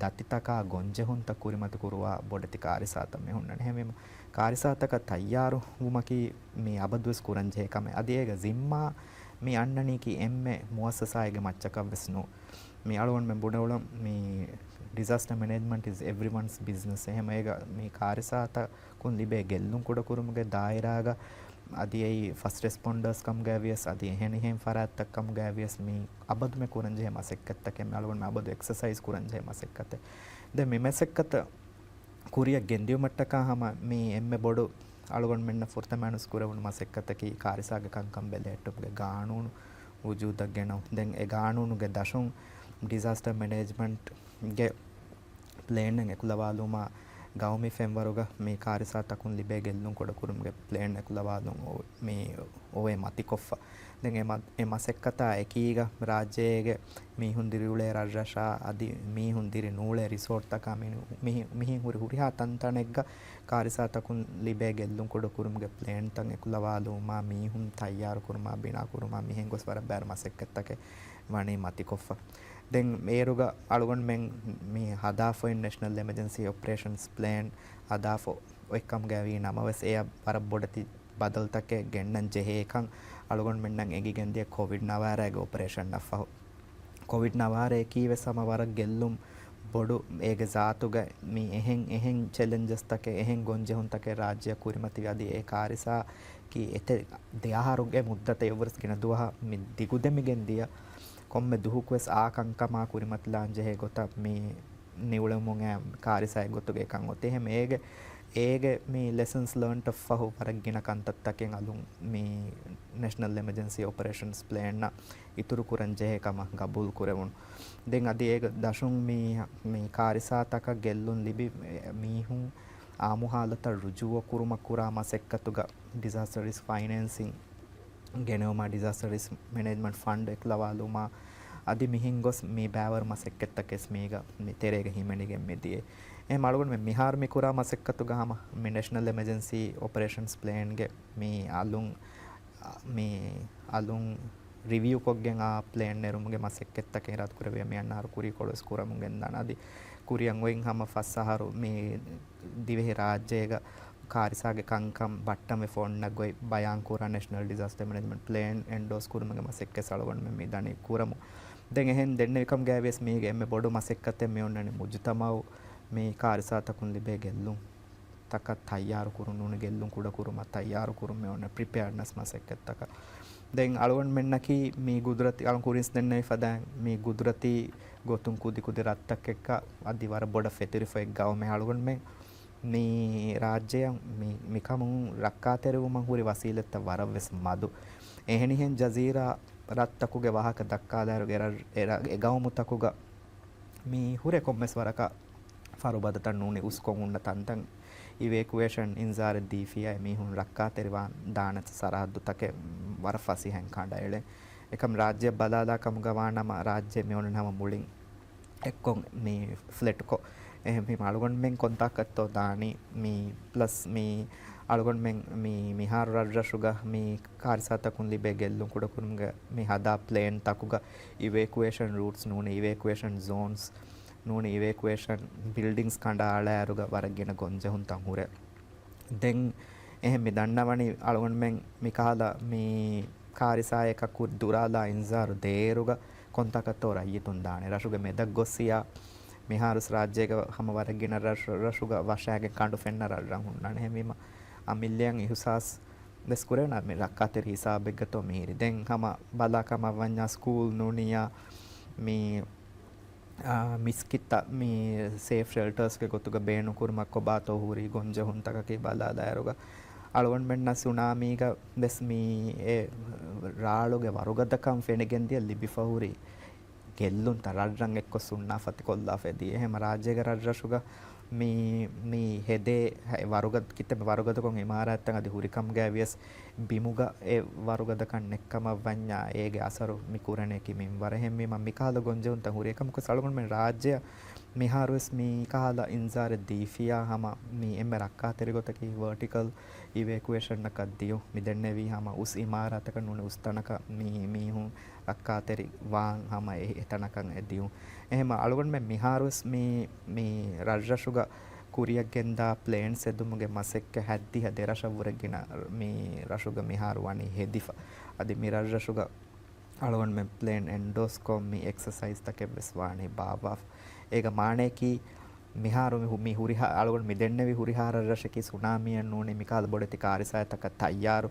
ދަތިތަކާ ގޮންޖެހުންތައް ކުރިމަތި ކުރުވާ ބޮޑެތި ކާރިސާތައް މި ހުންނަނީ. އެހެންވީމަ ކާރިސާތަކަށް ތައްޔާރު ވުމަކީ މި އަބަދުވެސް ކުރަންޖެހޭ ކަމެއް. އަދި އޭގެ ޒިންމާ މި އަންނަނީކީ އެންމެ މުއައްސަސާއެއްގެ މައްޗަކަށްވެސް ނޫން. މި އަޅުގަނޑުމެން ބުނެއުޅުން މި disaster management is everyone's business. އެހެން އޭގަ މި ކާރިސާތަކުން ލިބޭ ގެއްލުން ކުޑަކުރުމުގެ ދާއިރާގަ އަދި އެއީ ފަސްޓް ރެސްޕޮންޑަރސް ކަމުގައި ވިޔަސް އަދި އެހެނިހެން ފަރާތްތައް ކަމުގައި ވިޔަސް މި އަބަދުމެ ކުރަންޖެހޭ މަސައްކަތްތަކެއް، މި އަޅުގަނޑުމެން އަބަދު އެކްސަސައިޒް ކުރަންޖެހޭ މަސައްކަތެއް. ދެން މި މަސައްކަތަށް ކުރިއަށް ގެންދިއުމަށްޓަކާ ހަމަ މި އެންމެ ބޮޑު އަޅުގަނޑުމެންނަށް ފުރަތަމަ އަންނަން ކުރެވުނު މަސައްކަތަކީ ކާރިސާގެ ކަންކަން ބެލެހެއްޓުމުގެ ގާނޫނު ވުޖޫދަށް ގެނައުން. ދެން އެ ގާނޫނުގެ ދަށުން ޑިޒާސްޓަރ މެނޭޖްމަންޓްގެ ޕްލޭންއެއް އެކުލަވާލުމާ، ގައުމީ ފެންވަރުގަ މި ކާރިސާތަކުން ލިބޭ ގެއްލުން ކުޑަކުރުމުގެ ޕްލޭން އެކުލަވާލުން އޮ-، މި އޮވޭ މަތިކޮށްފަ. ދެން އެ މަ-، އެ މަސައްކަތާ އެކީގަ ރާއްޖޭގެ މީހުން ދިރިއުޅޭ ރަށްރަށާ އަދި މީހުން ދިރި ނޫޅޭ ރިސޯޓްތަކާ މި-، މިހި-، މިހިން ހުރި ހުރިހާ ތަންތަނެއްގަ ކާރިސާތަކުން ލިބޭ ގެއްލުން ކުޑަކުރުމުގެ ޕްލޭންތައް އެކުލަވާލުމާ، މީހުން ތައްޔާރުކުރުމާ، ބިނާކުރުމާ، މިހެން ގޮސް ވަރަށް ބައިވަރު މަސައްކަތްތަކެއް ވަނީ މަތިކޮށްފަ. ދެން އޭރުގަ އަޅުގަނޑުމެން މި ހަދާފައި ނޭޝަނަލް އެމަޖެންސީ އޮޕަރޭޝަންސް ޕްލޭން ހަދާފަ އޮތްކަމުގައި ވީ ނަމަވެސް، އެއަށް ވަރަށް ބޮޑެތި ބަދަލުތަކެއް ގެންނަން ޖެހޭކަން އަޅުގަނޑުމެންނަށް އެނގިގެންދިޔަ ކޮވިޑް ނަވާރައިގެ އޮޕަރޭޝަންއަށްފަހު. ކޮވިޑް ނަވާރައަކީ ވެސް ހަމަ ވަރަށް ގެއްލުން ބޮޑު އޭގެ ޒާތުގަ މި އެހެން އެހެން ޗެލެންޖަސްތަކެއް، އެހެން ގޮންޖެހުންތަކެއް ރާއްޖެއަށް ކުރިމަތިވި އަދި އެ ކާރިސާ ކީ އެތެ ދެ އަހަރުގެ މުއްދަތަށް އެއްވުރެސް ގިނަ ދުވަހަށް މި ދިގުދެމިގެން ދިޔަ ކޮންމެ ދުހަކުވެސް އާ ކަންކަމާ ކުރިމަތިލާން ޖެހޭ ގޮތަށް މި ނިއުޅެމުން އެ ކާރިސާއެއް ގޮތުގަ އެކަން އޮތީ. އެހެން އޭގެ، އޭގެ މި ލެސަންސް ލާންޑް އަށްފަހު ވަރަށް ގިނަ ކަންތައްތަކެއް އަލުން މި ނޭޝަނަލް އެމަޖެންސީ އޮޕަރޭޝަންސް ޕްލޭންއަށް އިތުރު ކުރަން ޖެހޭ ކަމަށް ގަބޫލު ކުރެވުނު. ދެން އަދި އޭގެ ދަށުން މި، މި ކާރިސާތަކަށް ގެއްލުން ލިބި މީހުން އާއްމު ހާލަތަށް ރުޖޫޢަ ކުރުމަށް ކުރާ މަސައްކަތުގަ ޑިޒާސްޓަރ ރިސްކް ފައިނޭންސިން ގެނެވުމާ، ޑިޒާސްޓަރ ރިސްކް މެނޭޖްމަންޓް ފަންޑް އެކުލަވާލުމާ، އަދި މިހެން ގޮސް މި ބައިވަރު މަސައްކަތްތަކެސް މީގަ މި ތެރޭގަ ހިމެނިގެން މިދިޔަ. އެހެން އަޅުގަނޑުމެން މިހާރު މި ކުރާ މަސައްކަތުގަ ހަމަ މި ނޭޝަނަލް އެމަޖެންސީ އޮޕަރޭޝަންސް ޕްލޭންގެ މި އަލުން، މި އަލުން ރިވިއު ކޮށްގެން އާ ޕްލޭން ނެރުމުގެ މަސައްކަތްތަކެއް އިރާދަކުރެއްވިޔާ މި އަންނަ އަހަރު ކުރީކޮޅުވެސް ކުރަމުން ގެންދާނެ. އަދި ކުރިއަށް އޮތް ހަމަ ފަސް އަހަރު މި ދިވެހި ރާއްޖޭގަ ކާރިސާގެ ކަންކަން ބައްޓަންވެފަ އޮންނަ ގޮތް ބަޔާން ކުރާ ނޭޝަނަލް ޑިޒާސްޓަރ މެނޭޖްމަންޓް ޕްލޭން އެންޑޯސް ކުރުމުގެ މަސައްކަތް އަޅުގަނޑުމެން މި ދަނީ ކުރަމުން. ދެން އެހެން ދެންނެވިކަމުގައި ވިޔަސް މީގެ އެންމެ ބޮޑު މަސައްކަތެއް މި އޮންނަނީ މުޖުތަމައު މި ކާރިސާތަކުން ލިބޭ ގެއްލުން ތަކަށް ތައްޔާރު ކުރުން ނޫނީ، ގެއްލުން ކުޑަކުރުމަށް ތައްޔާރު ކުރުން މި އޮންނަ ޕްރިޕެއާޑްނަސް މަސައްކަތްތަކަށް. ދެން އަޅުގަނޑުމެންނަކީ މި ގުދުރަތީ، އަޅުން ކުރިންސް ދެންނެވި ފަދައިން މި ގުދުރަތީ ގޮތުން ކުދިކުދި ރަށްތަކެއްގަ އަދި ވަރަށް ބޮޑަށް ފެތުރިފައި ގައުމެއް އަޅުގަނޑުމެން މި ރާއްޖެއަށް މި، މިކަމުން ރައްކާތެރިވުމަށް ހުރި ވަސީލަތްތައް ވަރަށްވެސް މަދު. އެހެނިހެން ޖަޒީރާ ރަށްތަކުގެ ވާހަކަ ދައްކާލާއިރު، އެ ރަށް، އެ ރަށް، އެ ގައުމުތަކުގަ މި ހުރެ ކޮންމެސް ވަރަކަށް ފަރުބަދަތައް ނޫނީ އުސްކޮށް ހުންނަ ތަންތަން އިވެކުއޭޝަން އިންޒާރެއް ދީފިއްޔާ މީހުން ރައްކާތެރިވާން ދާނެތަ ސަރަހައްދުތަކެއް ވަރަށް ފަސޭހައިން ކަނޑައެޅެން. އެކަމް ރާއްޖެ ބަލާލާ ކަމުގަ ވާނަމަ، ރާއްޖެ މި އޮންނަ ހަމަ މުޅިން އެއްކޮށް މި ފްލެޓްކޮށް، އެހެންވީމަ އަޅުގަނޑުމެން ކޮންތާކަށްތޯ ދާނީ؟ މި ޕްލަސް މި އަޅުގަނޑުމެން މި މިހާރު ރަށްރަށުގަ މި ކާރިސާތަކުން ލިބޭ ގެއްލުން ކުޑަކުރުމުގަ މި ހަދާ ޕްލޭން ތަކުގަ އިވެކުއޭޝަން ރޫޓްސް ނޫނީ، އިވެކުއޭޝަން ޒޯންސް ނޫނީ، އިވެކުއޭޝަން ބިލްޑިންގްސް ކަނޑައަޅާއިރުގަ ވަރަށް ގިނަ ގޮންޖެހުންތައް ހުރޭ. ދެން އެހެން މި ދަންނަވަނީ އަޅުގަނޑުމެން މިކަހަލަ މި ކާރިސާއަކަށް ކުރި ދުރާލާ އިންޒާރު ދޭއިރުގަ ކޮންތާކަށްތޯ ރައްޔިތުން ދާނެ؟ ރަށުގެ މެދަށް ގޮއްސިޔާ މިހާރުސް ރާއްޖޭގަ ހަމަ ވަރަށް ގިނަ ރަށް، ރަށުގަ ވަށާގެން ކަނޑު ފެންނަ ރަށްރަށް ހުންނާނެ. އެހެންވީމަ އަމިއްލައަށް އިހުސާސް ވެސް ކުރެވެން މި ރައްކާތެރި ހިސާބެއްގަތޯ މިހިރީ. ދެން ހަމަ ބަލާ ކަމަށް ވަންޏާ ސްކޫލް ނޫނިޔާ މި އާ، މިސްކިތްތައް މި ސޭފް ޝެލްޓާސްގެ ގޮތުގަ ބޭނުންކުރުމަށް ކޮބާތޯ ހުރީ ގޮންޖެހުންތަކަކީ ބަލާލާއިރުގަ، އަޅުގަނޑުމެންނަށް ސުނާމީގަ ވެސް މި އެ ރާޅުގެ ވަރުގަދަކަން ފެނިގެންދިޔަ ލިބިފަ ހުރި ގެއްލުންތައް ރަށްރަށް އެއްކޮށް ސުންނާފަތި ކޮށްލާފަ ދިޔަ. އެހެން ރާއްޖޭގެ ރަށްރަށުގަ މި، މި ހެދޭ ހަ-، ވަރުގަދަ، ކިތަންމެ ވަރުގަދަކޮށް އިމާރާތްތައް އަދި ހުރިކަމުގައި ވިޔަސް ބިމުގަ އެ ވަރުގަދަކަން ނެއްކަމަށް ވަންޏާ އޭގެ އަސަރު މި ކުރަނީކީ މިންވަރަށް. އެހެންވީމަ މިކަހަލަ ގޮންޖެހުންތައް ހުރި އެކަމަކު އަޅުގަނޑުމެން ރާއްޖެއަށް މިހާރުވެސް މިކަހަލަ އިންޒާރެއް ދީފިޔާ ހަމަ މި އެންމެ ރައްކާތެރި ގޮތަކީ ވަރޓިކަލް އިވެކުއޭޝަންއަކަށް ދިޔުން. މި ދެންނެވީ ހަމަ އުސް އިމާރާތަކަށް ނޫނީ އުސްތަނަކަށް މި މީހުން ރައްކާތެރި ވާން ހަމަ އެ-، އެތަނަކަށް އެ ދިޔުން. އެހެންމަ އަޅުގަނޑުމެން މިހާރުވެސް މި، މި ރަށްރަށުގަ ކުރިއަށް ގެންދާ ޕްލޭންސް ހެދުމުގެ މަސައްކަތް ހައްދިހަ ދެރަށަށްވުރެ ގިނަ މި ރަށުގަ މިހާރު ވަނީ ހެދިފަ. އަދި މި ރަށްރަށުގަ އަޅުގަނޑުމެން ޕްލޭން އެންޑޯސްކޮށް މި އެކްސަސައިޒްތަކެއް ވެސް ވާނީ ބާއްވާފަ. އޭގެ މާނަޔަކީ މިހާރު މި ހު-، މި ހުރިހާ، އަޅުގަނޑު މި ދެންނެވި ހުރިހާ ރަށްރަށަކީ ސުނާމީއެއް ނޫނީ މިކަހަލަ ބޮޑެތި ކާރިސާތަކަށް ތައްޔާރު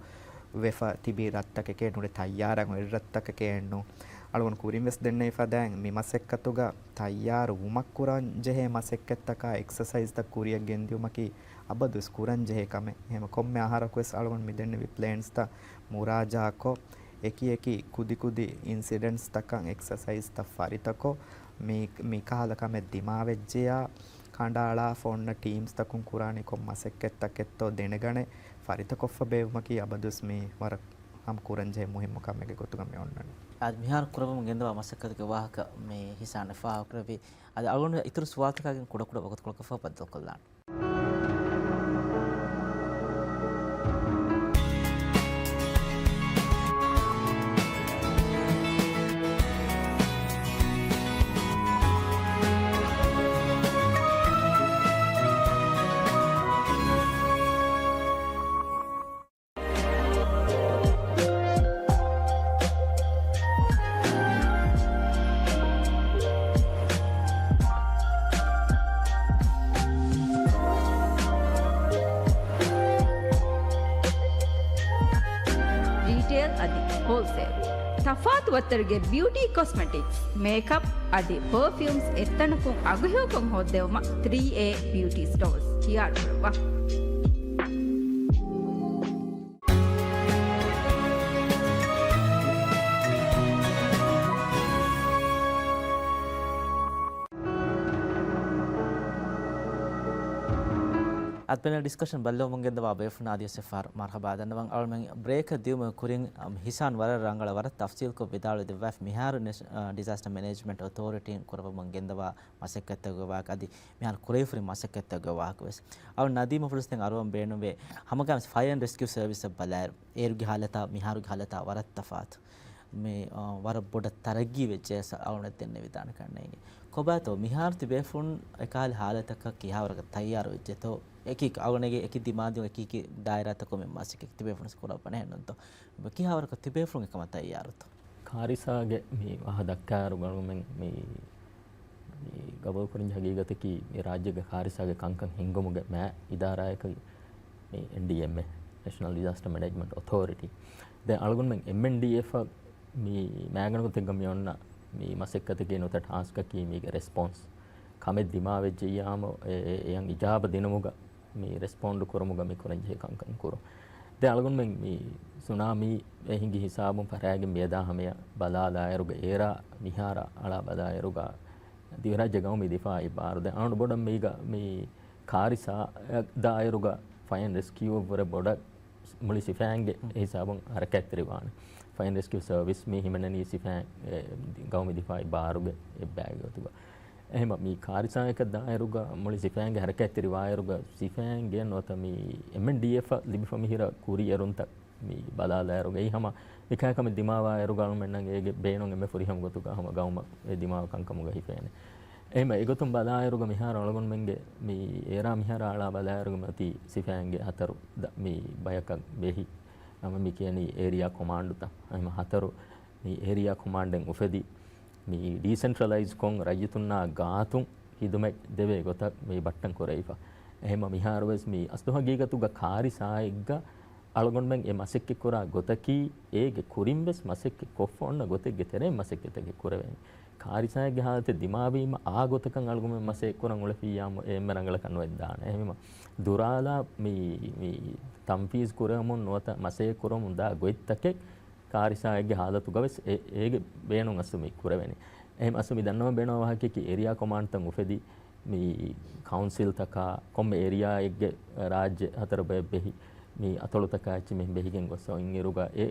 ވެފަ ތިބި ރަށްތަކެކޭ ނޫނީ ތައްޔާރަށް އޮތް ރަށްތަކެކޭ ނޫން. އަޅުގަނޑު ކުރިން ވެސް ދެންނެވި ފަދައިން މި މަސައްކަތުގަ ތައްޔާރު ވުމަށް ކުރަން ޖެހޭ މަސައްކަތްތަކާ އެކްސަސައިޒްތައް ކުރިއަށް ގެންދިއުމަކީ އަބަދުވެސް ކުރަން ޖެހޭ ކަމެއް. އެހެން ކޮންމެ އަހަރަކުވެސް އަޅުގަނޑު މި ދެންނެވި ޕްލޭންސްތައް މުރާޖާކޮށް، އެކި އެކި ކުދި ކުދި އިންސިޑެންޓްސްތަކަށް އެކްސަސައިޒްތައް ފަރިތަކޮށް، މި، މި ކަހަލަ ކަމެއް ދިމާވެއްޖެޔާ، ކަނޑައަޅާފަ އޮންނަ ޓީމްސްތަކުން ކުރާނީ ކޮން މަސައްކަތްތަކެއްތޯ ދެނެގަނެ، ފަރިތަކޮށްފަ ބޭއްވުމަކީ އަބަދުވެސް މި ވަރަށް ހަމަ ކުރަންޖެހޭ މުހިއްމު ކަމެއްގެ ގޮތުގަ މި އޮންނަނީ. އަދި މިހާރު ކުރައްވަމުން ގެންދަވާ މަސައްކަތުގެ ވާހަކަ މި ހިސާން ފާހަގަކުރެއްވި. އަދި އަޅުގަނޑު އިތުރު ސުވާލުތަކާގެން ކުޑަކުޑަ ވަގުތުކޮޅަކަށްފަހު ބައްދަލުކޮށްލާން. ރީޓެއިލް އަދި ހޯލްސެއިލް. ތަފާތު ވައްތަރުގެ ބިއުޓީ ކޮސްމެޓިކްސް، މޭކަޕް އަދި ޕަރފިއުމްސް އެއްތަނަކުން އަގުހެޔޮކޮށް ހޯއްދެވުމަށް ތްރީ އޭ ބިއުޓީ ސްޓޯރސް ހިޔާރުކުރައްވާ. އަދި ޕެނެލް ޑިސްކަޝަން ބައްލަވަމުން ގެންދަވާ ބޭފުޅުންނަށް އަދިވެސް އެއްފަހަރު މަރުހަބާ ދަންނަވަން. އަޅުމެން ބްރޭކަށް ދިޔުމުގެ ކުރިން، އަމް، ހިސާން ވަރަށް ރަނގަޅަށް ވަރަށް ތަފްސީލްކޮށް ވިދާޅުވެ ދެއްވާފަ މިހާރު ނެޝ-، އަ، ޑިޒާސްޓަރ މެނޭޖްމަންޓް އޮތޯރިޓީން ކުރައްވަމުން ގެންދަވާ މަސައްކަތްތަކުގެ ވާހަކަ އަދި މިހާރު ކުރެވިފަ ހުރި މަސައްކަތްތަކުގެ ވާހަކަ ވެސް. އަޅު ނަދީމަށް ފުރަސްދެން އަރުވަން ބޭނުންވޭ. ހަމަގައިމުވެސް ފަޔަރ އެންޑް ރެސްކިއު ސަރވިސަށް ބަލާއިރު، އޭރުގެ ހާލަތާ މިހާރުގެ ހާލަތާ ވަރަށް ތަފާތު. މި، އާ، ވަރަށް ބޮޑަށް ތަރައްގީ ވެއްޖެ އަޅުގަނޑަށް ދެންނެވިދާނެ ކަންނޭނގެ. ކޮބާތޯ މިހާރު ތިބޭފުޅުން އެކަހަލަ ހާލަތަކަށް ކިހާވަރަކަށް ތައްޔާރު ވެއްޖެތޯ؟ އެކި އަޅުގަނޑުގެ އެކި ދިމާދިޔުން އެކި އެކި ދާއިރާތަކުން މި މަސައްކަތް ތިބޭފުޅުން ކުރައްވަނީ ނޫންތޯ؟ ކިހާވަރަކަށް ތިބޭފުޅުން އެކަމަށް ތައްޔާރުތޯ؟ ކާރިސާގެ މި ވާހަ ދައްކާއިރު ގަނޑުމެން މި، މި ގަބޫލުކުރަން ހަގީގަތަކީ މި ރާއްޖޭގެ ކާރިސާގެ ކަންކަން ހިންގުމުގެ މާތް އިދާރާއަކީ މި އެންޑީއެމްއޭ، ނޭޝަނަލް ޑިޒާސްޓަރ މެނޭޖްމަންޓް އޮތޯރިޓީ. ދެން އަޅުގަނޑުމެން އެމްއެންޑީއެފަށް މި މާގަނޑު ގޮތެއްގަ މި އޮންނަ މި މަސައްކަތަކީ ނުވަތަ ޓާސްކަކީ މީގެ ރެސްޕޮންސް ކަމެއް ދިމާވެއްޖެއްޔާމު އެ، އެ، އެޔަށް އިޖާބަ ދިނުމުގަ މި ރެސްޕޮންޑު ކުރުމުގަ މި ކުރަންޖެހޭ ކަންކަން ކުރުން. ދެން އަޅުގަނޑުމެން މި ސުނާމީ އެ ހިނގި ހިސާބުން ފަށާގެން މިއަދާ ހަމަޔަށް ބަލާލާއިރުގަ އޭރާ މިހާރަށް އަޅާ ބަލާއިރުގަ ދިވެހިރާއްޖޭ ގައުމީ ދިފާއީ ބާރު. ދެން އަޅުގަނޑު ބޮޑަށް މީގަ މި ކާރިސާ ދާއިރުގަ ފަޔަރ އެންޑް ރެސްކިއުއަށްވުރެ ބޮޑަށް މުޅި ސިފައިންގެ ހިސާބުން ހަރަކާތްތެރިވާނެ. ފަޔަން ރެސްކިއު ސަރވިސް މި ހިމެނެނީ ސިފައިން، އެ، ގައުމީ ދިފާއީ ބާރުގެ އެއްބައިގެ ގޮތުގަ. އެހެމަ މި ކާރިސާއަކަށް ދާއިރުގަ މުޅި ސިފައިންގެ ހަރަކާތްތެރިވާއިރުގަ ސިފައިންގެ ނުވަތަ މި އެމްއެންޑީއެފަށް ލިބިފަ މިހިރަ ކުރިއެރުންތައް މި ބަލާލާއިރުގަ އެއީ ހަމަ މިކަހަލަ ކަމެއް ދިމާވާއިރުގަ އަޅުމެންނަށް އޭގެ ބޭނުން އެންމެ ފުރިހަމަ ގޮތުގަ ހަމަ ގައުމަށް އެ ދިމާވާ ކަންކަމުގަ ހިފޭނެ. އެހެމަ އެގޮތުން ބަލާއިރުގަ މިހާރު އަޅުގަނޑުމެންގެ މި އޭރާ މިހާރު އަޅާ ބަލާއިރުގަ މި އޮތީ ސިފައިންގެ ހަތަރު ދަ-، މި ބަޔަކަށް ބެހި ހަމަ މި ކިޔަނީ އޭރިއާ ކޮމާންޑުތައް. އެހެމަ ހަތަރު މި އޭރިއާ ކޮމާންޑެއް އުފެދި މި ޑީސެންޓްރަލައިޒް ކޮށް ރައްޔިތުންނާ ގާތުން ހިދުމަތް ދެވޭ ގޮތަށް މި ބައްޓަން ކުރެވިފަ. އެހެމަ މިހާރުވެސް މި އަސްލު ހަގީގަތުގަ ކާރިސާއެއްގަ އަޅުގަނޑުމެން އެ މަސައްކަތް ކުރާ ގޮތަކީ އޭގެ ކުރިން ވެސް މަސައްކަތް ކޮށްފަ އޮންނަ ގޮތެއްގެ ތެރެއިން މަސައްކަތްތަކެއް ކުރެވޭނެ. ކާރިސާއެއްގެ ހާލަތެއް ދިމާވީމަ އާ ގޮތަކަށް އަޅުގަނޑުމެން މަސައްކަތް ކުރަން އުޅެފިއްޔާމު އެ އެންމެ ރަނގަޅަކަށް ނުވެދާނެ. އެހެންވީމަ ދުރާލާ މި، މި ތަންފީޒް ކުރެވެމުން ނުވަތަ މަސައްކަތް ކުރަމުން ދާ ގޮތްތަކެއް ކާރިސާއެއްގެ ހާލަތުގަވެސް އެ-، އޭގެ ބޭނުން އަސްލު މި ކުރެވެނީ. އެހެން އަސްލު މި ދަންނަވަން ބޭނުންވާ ވާހަކައަކީ އޭރިއާ ކޮމާންޑްތައް އުފެދި މި ކައުންސިލްތަކާ ކޮންމެ އޭރިއާއެއްގެ ރާއްޖެ ހަތަރު ބަޔަށް ބެހި މި އަތޮޅުތަކާ އެއްޗި މިހެން ބެހިގެން ގޮސް އިންއިރުގަ އެ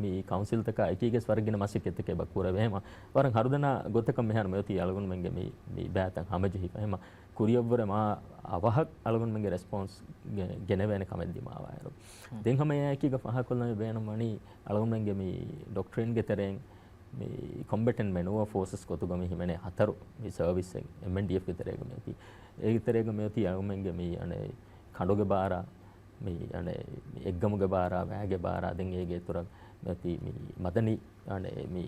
މި ކައުންސިލްތަކާ އެކީގަސް ވަރަށް ގިނަ މަސައްކަތްތަކެއް އެބަ ކުރެވޭ. ހަމަ ވަރަށް ހަރުދަނާ ގޮތަކަށް މިހާރު މިއޮތީ އަޅުގަނޑުމެންގެ މި، މި ބައިތައް ހަމަޖެހިފަ. ހަމަ ކުރިއަށްވުރެ މާ އަވަހަށް އަޅުގަނޑުމެންގެ ރެސްޕޮންސް ގެ-، ގެނެވޭނެ ކަމެއް ދިމާވާއިރު. ދެން ހަމަ އެއާއެކީގަ ފާހަގަކޮށްލަން ބޭނުންވަނީ އަޅުގަނޑުމެންގެ މި ޑޮކްޓްރިންގެ ތެރެއިން މި ކޮމްބެޓެންޓް މެނޫއަރ ފޯސަސް ގޮތުގަ މި ހިމެނޭ ހަތަރު މި ސަރވިސްއެއް އެމްއެންޑީއެފްގެ ތެރޭގަ މިއޮތީ. އޭގެ ތެރޭގަ މިއޮތީ އަޅުގަނޑުމެންގެ މި އަނެއް ކަނޑުގެ ބާރާ، މި އަނެއް މި އެއްގަމުގެ ބާރާ، ވައިގެ ބާރާ، ދެން އޭގެ އިތުރަށް މިއޮތީ މި މަދަނީ އަނެއް މި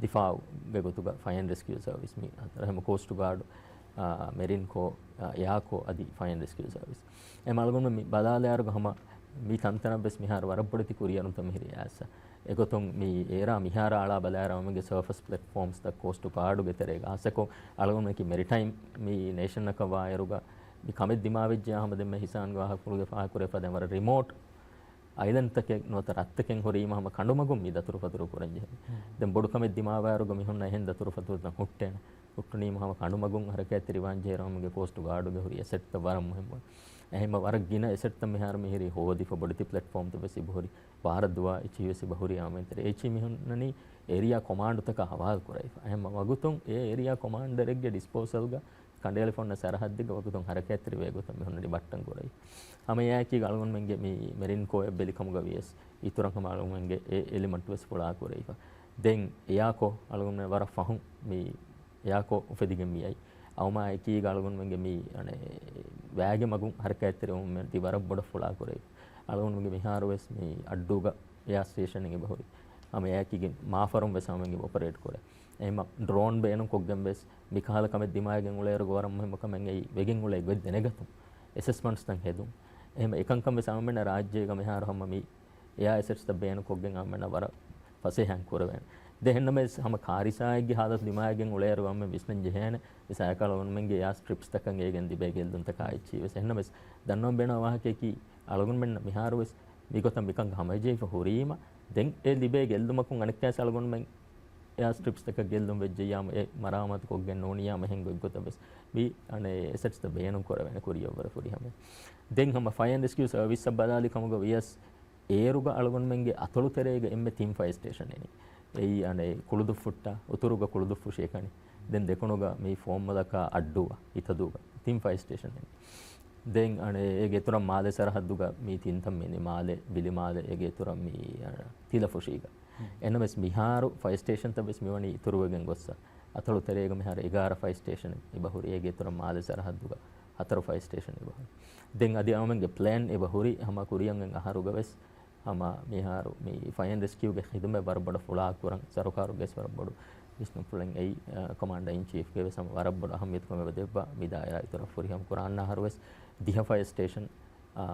ދިފާއުގެ ގޮތުގަ ފަޔަރ އެންޑް ރެސްކިއު ސަރވިސް މި ހަތަރު ހަމަ ކޯސްޓް ގާޑް، އާ، މެރިން ކޯ، އާ، އެއާ ކޯ އަދި ފަޔަރ އެންޑް ރެސްކިއު ސަރވިސް. އެ އަޅުގަނޑު މި ބަލާލާއިރުގަ ހަމަ މި ތަންތަނަށްވެސް މިހާރު ވަރަށް ބޮޑެތި ކުރިއެރުންތައް މިހިރީ އައިސް. އެގޮތުން މި އޭރާ މިހާރު އަޅާ ބަލާއިރު އަޅުގަނޑުމެންގެ ސަރފަސް ޕްލެޓްފޯމްސްތައް ކޯސްޓް ގާޑުގެ ތެރޭގަ ހާއްސަކޮށް އަޅުގަނޑުމެން މެރިޓައިމް މި ނޭޝަނަކަށް ވާއިރުގަ މި ކަމެއް ދިމާވެއްޖެ ހަމަ ދެންމެ ހިސާންގެ ވާހަކަފުޅުގެ ފާހަގަކުރެވިފަ ދެން ވަރަށް ރިމޯޓް އައިލެންޑްތަކެއް ނުވަތަ ރަށްތަކެއް ހުރީމަ ހަމަ ކަނޑުމަގުން މި ދަތުރުފަތުރު ކުރަންޖެހޭ. ދެން ބޮޑު ކަމެއް ދިމާވާއިރުގަ މިހުންނަ އެހެން ދަތުރުފަތުރުތައް ހުއްޓޭނެ. ހުއްޓުނީމަ ހަމަ ކަނޑުމަގުން ހަރަކާތްތެރިވާން ޖެހޭ ރަމުގެ ކޯސްޓް ގާޑުގެ ހުރި އެސެޓްތައް ވަރަށް މުހިއްމު. އެހެންމަ ވަރަށް ގިނަ އެސެޓްތައް މިހާރު މިހިރީ ހޯދިފަ ބޮޑެތި ޕްލެޓްފޯމްތައް ވެސް އެބަހުރި. ބާރަށް ދުވާ އެއްޗިހި ވެސް އެބަހުރި އާމެންތެރޭ. އެއްޗިހި މިހުންނަނީ އޭރިއާ ކޮމާންޑުތަކާ ހަވާލު ކުރެވިފަ. އެހެންމަ ވަގުތުން އެ އޭރިއާ ކޮމާންޑަރެއްގެ ޑިސްޕޯސަލްގަ ކަނޑައެޅިފަ އޮންނަ ސަރަހައްދެއްގަ ވަގުތުން ހަރަކާތްތެރިވޭ ގޮތަށް މިހުންނަނީ ބައްޓަން ކުރެވި. ހަމަ އެއާއެކީގަ އަޅުގަނޑުމެންގެ މި މެރިން ކޯއަށް ބެލި ކަމުގަ ވިޔަސް އިތުރަށް ހަމަ އަޅުގަނޑުމެންގެ އެ އެލިމަންޓް ވެސް ފުޅާ ކުރެވިފަ. ދެން އެއާ ކޯ އަޅުގަނޑުމެން ވަރަށް ފަހުން މި އެއާ ކޯ އުފެދިގެން މިއައީ. އައުމާ އެކީގަ އަޅުގަނޑުމެންގެ މި އަނެއް ވައިގެ މަގުން ހަރަކާތްތެރިވުމުން މިއޮތީ ވަރަށް ބޮޑަށް ފުޅާ ކުރެވި. އަޅުގަނޑުމެންގެ މިހާރު ވެސް މި އައްޑޫގަ އެއާ ސްޓޭޝަނެއް އެބަހުރި. ހަމަ އެއާއެކީގަ މާފަރުން ވެސް ހަމައެނގެ އޮޕަރޭޓް ކުރޭ. އެހެންމަ ޑްރޯން ބޭނުން ކޮށްގެން ވެސް މިކަހަލަ ކަމެއް ދިމާވެގެން އުޅޭއިރުގަ ވަރަށް މުހިއްމު ކަމެއް އެއީ ވެގެން އުޅޭ ގޮތް ދެނެގަތުން. އެސެސްމަންޓްސްތައް ހެދުން. އެހެންމަ އެކަންކަން ވެސް އަޅުގަނޑުމެންނަށް ރާއްޖޭގަ މިހާރު ހަމަ މި އެއާ އެސެޓްސްތައް ބޭނުން ކޮށްގެން އަޅުގަނޑުމެންނަށް ވަރަށް ފަސޭހައިން ކުރެވޭނެ. ދެން އެހެންނަމަވެސް ހަމަ ކާރިސާއެއްގެ ހާލަތު ދިމާވެގެން އުޅޭއިރު އަޅުގަނޑުމެން ވިސްނަން ޖެހޭނެ. މިސާލަކަށް އަޅުގަނޑުމެންގެ އެއާ ސްޓްރިޕްސްތަކަށް އޭގެން ލިބޭ ގެއްލުންތަކާ އެއްޗިހި ވެސް. އެހެންނަމަވެސް ދަންނަވަން ބޭނުންވާ ވާހަކައަކީ އަޅުގަނޑުމެންނަށް މިހާރު ވެސް މިގޮތަށް މިކަން ހަމަޖެހިފަ ހުރީމަ، ދެން އެ ލިބޭ ގެއްލުމަކުން އަނެއްކާވެސް އަޅުގަނޑުމެން އެއާ ސްޓްރިޕްސްތަކަށް ގެއްލުން ވެއްޖެއްޔާމު އެ މަރާމާތު ކޮށްގެން ނޫނިއްޔާމު އެހެން ގޮތްގޮތަށް ވެސް މި އަނެއް އެސެޓްސްތައް ބޭނުން ކުރެވޭނެ ކުރިއަށްވުރެ ފުރިހަމަ. ދެން ހަމަ ފަޔަރ އެންޑް ރެސްކިއު ސަރވިސްއަށް ބަލާލި ކަމުގަ ވިޔަސް އޭރުގަ އަޅުގަނޑުމެންގެ އަތޮޅު ތެރޭގަ އެންމެ ތިން ފަޔަރ ސްޓޭޝަން އިނީ. އެއީ އަނެއް ކުޅުދުއްފުއްޓާ، އުތުރުގަ ކުޅުދުއްފުށި އެކަނި. ދެން ދެކުނުގަ މި ފުވައްމުލަކާ އައްޑޫއަށް އިތަދޫގަ ތިން ފަޔަރ ސްޓޭޝަން އިނީ. ދެން އަނެއް އޭގެ އިތުރަށް މާލެ ސަރަހައްދުގަ މި ތިންތަން މި އިނީ. މާލެ، ވިލިމާލެ، އޭގެ އިތުރަށް މި، އަ، ތިލަފުށީގަ. އެންނަމަވެސް މިހާރު ފަޔަރ ސްޓޭޝަންތައް ވެސް މިވަނީ އިތުރުވެގެން ގޮއްސަ. އަތޮޅު ތެރޭގަ މިހާރު އެގާރަ ފަޔަރ ސްޓޭޝަން އެބަހުރި. އޭގެ އިތުރަށް މާލެ ސަރަހައްދުގަ ހަތަރު ފަޔަރ ސްޓޭޝަން އެބަހުރި. ދެން އަދި އަޅުގަނޑުމެންގެ ޕްލޭން އެބަހުރި ހަމަ ކުރިއަށް އަހަރުގަ ވެސް ހަމަ މިހާރު މި ފަޔަރ އެންޑް ރެސްކިއުގެ ޚިދުމަތް ވަރަށް ބޮޑަށް ފުޅާ ކުރަން ސަރުކާރުގެ ވެސް ވަރަށް ބޮޑު ވިސްނުންފުޅެއް އެއީ، އަ، ކޮމާންޑަރ އިން ޗީފްގެ ވެސް ހަމަ ވަރަށް ބޮޑު އަހައްމިޔަތުކަމެއް ދެއްވާ މި ދާއިރާ އިތުރަށް ފުރިހަމަ ކުރާން އަހަރު ވެސް ދިހަ ފަޔަރ ސްޓޭޝަން، އާ،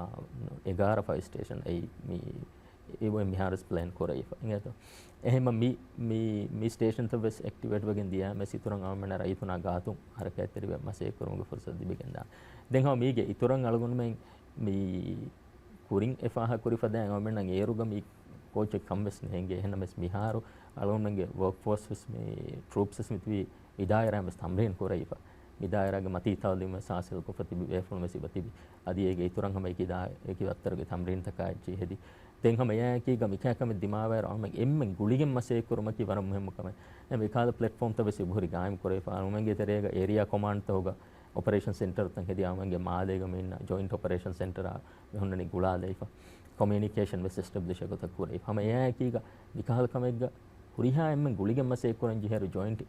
އެގާރަ ފަޔަރ ސްޓޭޝަން އެއީ މި އެ މިހާރު ވެސް ޕްލޭން ކުރެވިފަ އިނގޭތޯ. އެހެންމަ މި، މި، މި ސްޓޭޝަންތައް ވެސް އެކްޓިވޭޓް ވެގެން ދިޔައިމަ ވެސް އިތުރަށް އަޅުގަނޑުމެންނަށް ރައްޔިތުންނާ ގާތުން ހަރަކާތްތެރިވެ މަސައްކަތް ކުރުމުގެ ފުރުސަތު ލިބިގެންދާނެ. ދެން ހަމަ މީގެ އިތުރަށް އަޅުގަނޑުމެން މި ކުރިން އެ ފާހަގަކުރި ފަދައިން އަޅުގަނޑުމެންނަށް އޭރުގަ މި ކޯޗެއް ކަން ވެސް ނޭނގޭ. އެހެންނަމަވެސް މިހާރު އަޅުގަނޑުމެންގެ ވޯކް ފޯސް ވެސް މި ޓްރޫޕްސް ވެސް މިތިބީ މި ދާއިރާއިން ވެސް ތަމްރީން ކުރެވިފަ. މި ދާއިރާގެ މަތީ ތައުލީމު ވެސް ހާސިލް ކޮށްފަ ތިބި ބޭފުޅުން ވެސް އެބަ ތިބި. އަދި އޭގެ އިތުރަށް ހަމަ އެކި ދާ-، އެކި ވައްތަރުގެ ތަމްރީންތަކާ އެއްޗެހި ހެދި. ދެން ހަމަ އެއާއެކީގަ މިކާ ކަމެއް ދިމާވާއިރު އަޅުމެން އެންމެން ގުޅިގެން މަސައްކަތް ކުރުމަކީ ވަރަށް މުހިއްމު ކަމެއް. އެ މިކާލަ ޕްލެޓްފޯމްތައް ވެސް އެބަހުރި ގާއިމް ކުރެވިފަ އަޅުމެންގެ ތެރޭގަ އޭރިއާ ކޮމާންޑްތަކުގަ އޮޕަރޭޝަން ސެންޓަރުތައް ހެދި އަޅުމެންގެ މާލޭގަ މި އިންނަ ޖޮއިންޓް އޮޕަރޭޝަން ސެންޓަރ މި ހުންނަނީ ގުޅާލައިފަ. ކޮމިއުނިކޭޝަން ވެސް އެސްޓެބްލިޝް ގޮތަށް ކުރެވިފަ. ހަމަ އެއާއެކީގަ މިކަހަލަ ކަމެއްގަ ހުރިހާ އެންމެން ގުޅިގެން މަސައްކަތް ކުރަން ޖެހޭއިރު ޖޮއިންޓް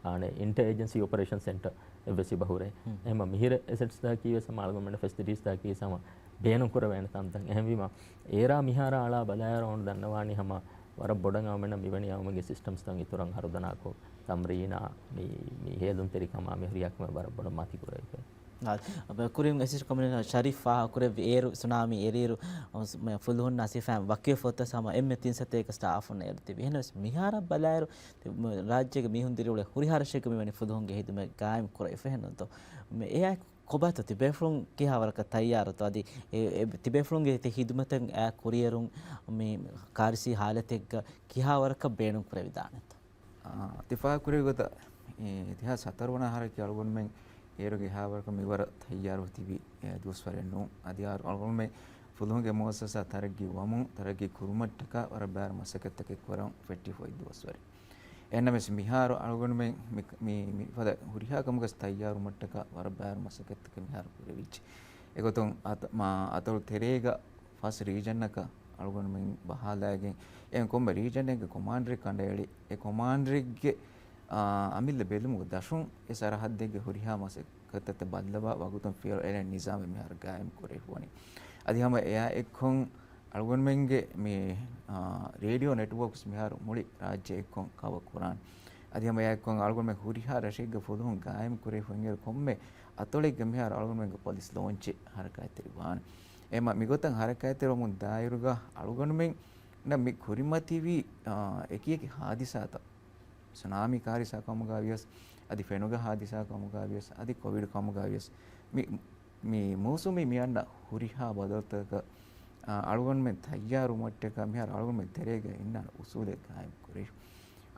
އާނެ އިންޓަރ އޭޖެންސީ އޮޕަރޭޝަން ސެންޓަރ އެއްވެސް އެބަހުރޭ. ހުން. އެހެންމަ މިހިރަ އެސެޓްސްތަކަކީ ވެސް ހަމަ އަޅުގަނޑުމެންނަށް ފެސިލިޓީސްތަކަކީ ވެސް ހަމަ ބޭނުން ކުރެވޭނެ ތަންތަން. އެހެންވީމަ އޭރާ މިހާރާ އަޅާ ބަލާއިރު އަޅުގަނޑު ދަންނަވާނީ ހަމަ ވަރަށް ބޮޑަށް އަޅުމެންނަށް މިވެނި އަޅުމެންގެ ސިސްޓަމްސްތައް އިތުރަށް ހަރުދަނާކޮށް، ތަމްރީނާ، މި، މި ހޭލުންތެރިކަމާ، މި ހުރިހާ ކަމެއް ވަރަށް ބޮޑަށް މަތި ކުރެވިފަ. އާ، ކުރިން އެސިސްޓް ކޮމިޝަނަރ ޝަރީފް ފާހަގަކުރެއްވި އޭރު ސުނާމީ އެރިއިރު، އަ، ފުލުހުންނާ ސިފައިން ވަކިވެފަ އޮތަސް ހަމަ އެންމެ ތިން ސަތޭކަ ސްޓާފުން އޭރު ތިބި. އެހެނަސް މިހާރަށް ބަލާއިރު، ރާއްޖޭގެ މީހުން ދިރިއުޅޭ ހުރިހާ ރަށެއްގެ މިވެނި ފުލުހުންގެ ހިދުމަތް ގާއިމް ކުރެވިފަ އެހެންނުތޯ؟ މި އެއާ ކޮބާތޯ ތިބޭފުޅުން ކިހާވަރަކަށް ތައްޔާރުތޯ؟ އަދި އެ، އެ، ތިބޭފުޅުންގެ ތި ހިދުމަތަށް އާ ކުރިއެރުން މި ކާރިސީ ހާލަތެއްގަ ކިހާވަރަކަށް ބޭނުން ކުރެވިދާނެތޯ؟ އާ، ތި ފާހަގަކުރެއްވި ގޮތަށް، އެ، ދެހާސް ހަތަރު ވަނަ އަހަރަކީ އަޅުގަނޑުމެން އޭރުގެ އެހާވަރަކަށް މިވަރަށް ތައްޔާރު ތިބި، އެ، ދުވަސްވަރެއް ނޫން. އަދި އަޅުގަނޑުމެން ފުލުހުންގެ މުއައްސަސާ ތަރައްގީ ވަމުން، ތަރައްގީ ކުރުމަށްޓަކާ ވަރަށް ބާރު މަސައްކަތްތަކެއް ކުރަން ފެއްޓިފައި ދުވަސްވަރެއް. އެހެންނަމަވެސް މިހާރު އަޅުގަނޑުމެން މި، މި، މިފަދަ ހުރިހާ ކަމުގަސް ތައްޔާރުވުމަށްޓަކާ ވަރަށް ބާރު މަސައްކަތްތަކެއް މިހާރު ކުރެވިއްޖެ. އެގޮތުން އަތ-، މާ އަތޮޅު ތެރޭގަ ފަސް ރީޖަނަކަށް އަޅުގަނޑުމެން ބަހާލައިގެން، އެ ކޮންމެ ރީޖަނެއްގެ ކޮމާންޑަރެއް ކަނޑައެޅި، އެ ކޮމާންޑަރެއްގެ، އާ، އަމިއްލަ ބެލުމުގެ ދަށުން އެ ސަރަހައްދެއްގެ ހުރިހާ މަސައްކަތްތައް ބައްލަވާ ވަގުތުން ފިޔަވަޅު އެޅޭ ނިޒާމެއް މިހާރު ގާއިމް ކުރެވިފަވަނީ. އަދި ހަމަ އެއާ އެއްކޮށް އަޅުގަނޑުމެންގެ މި، އާ، ރޭޑިއޯ ނެޓްވޯކްސް މިހާރު މުޅި ރާއްޖެ އެއްކޮށް ކަވަ ކުރާނެ. އަދި ހަމަ އެއާ އެއްކޮށް އަޅުގަނޑުމެން ހުރިހާ ރަށެއްގެ ފުލުހުން ގާއިމް ކުރެވިފަ އިންއިރު ކޮންމެ އަތޮޅެއްގެ މިހާރު އަޅުގަނޑުމެންގެ ޕޮލިސް ލޯންޗެއް ހަރަކާތްތެރިވާނެ. އެމަ މިގޮތަށް ހަރަކާތްތެރިވަމުން ދާއިރުގަ އަޅުގަނޑުމެންނަށް މި ކުރިމަތިވި، އާ، އެކިއެކި ހާދިސާތައް، ސުނާމީ ކާރިސާ ކަމުގަ ވިޔަސް، އަދި ފެނުގެ ހާދިސާ ކަމުގަ ވިޔަސް، އަދި ކޮވިޑް ކަމުގަ ވިޔަސް، މި، މި މޫސުމީ މި އަންނަ ހުރިހާ ބަދަލުތަކަކަށް، އާ، އަޅުގަނޑުމެން ތައްޔާރުވުމަށްޓަކާ މިހާރު އަޅުގަނޑުމެން ތެރޭގަ އިންނާނެ އުސޫލެއް ގާއިމް ކުރި.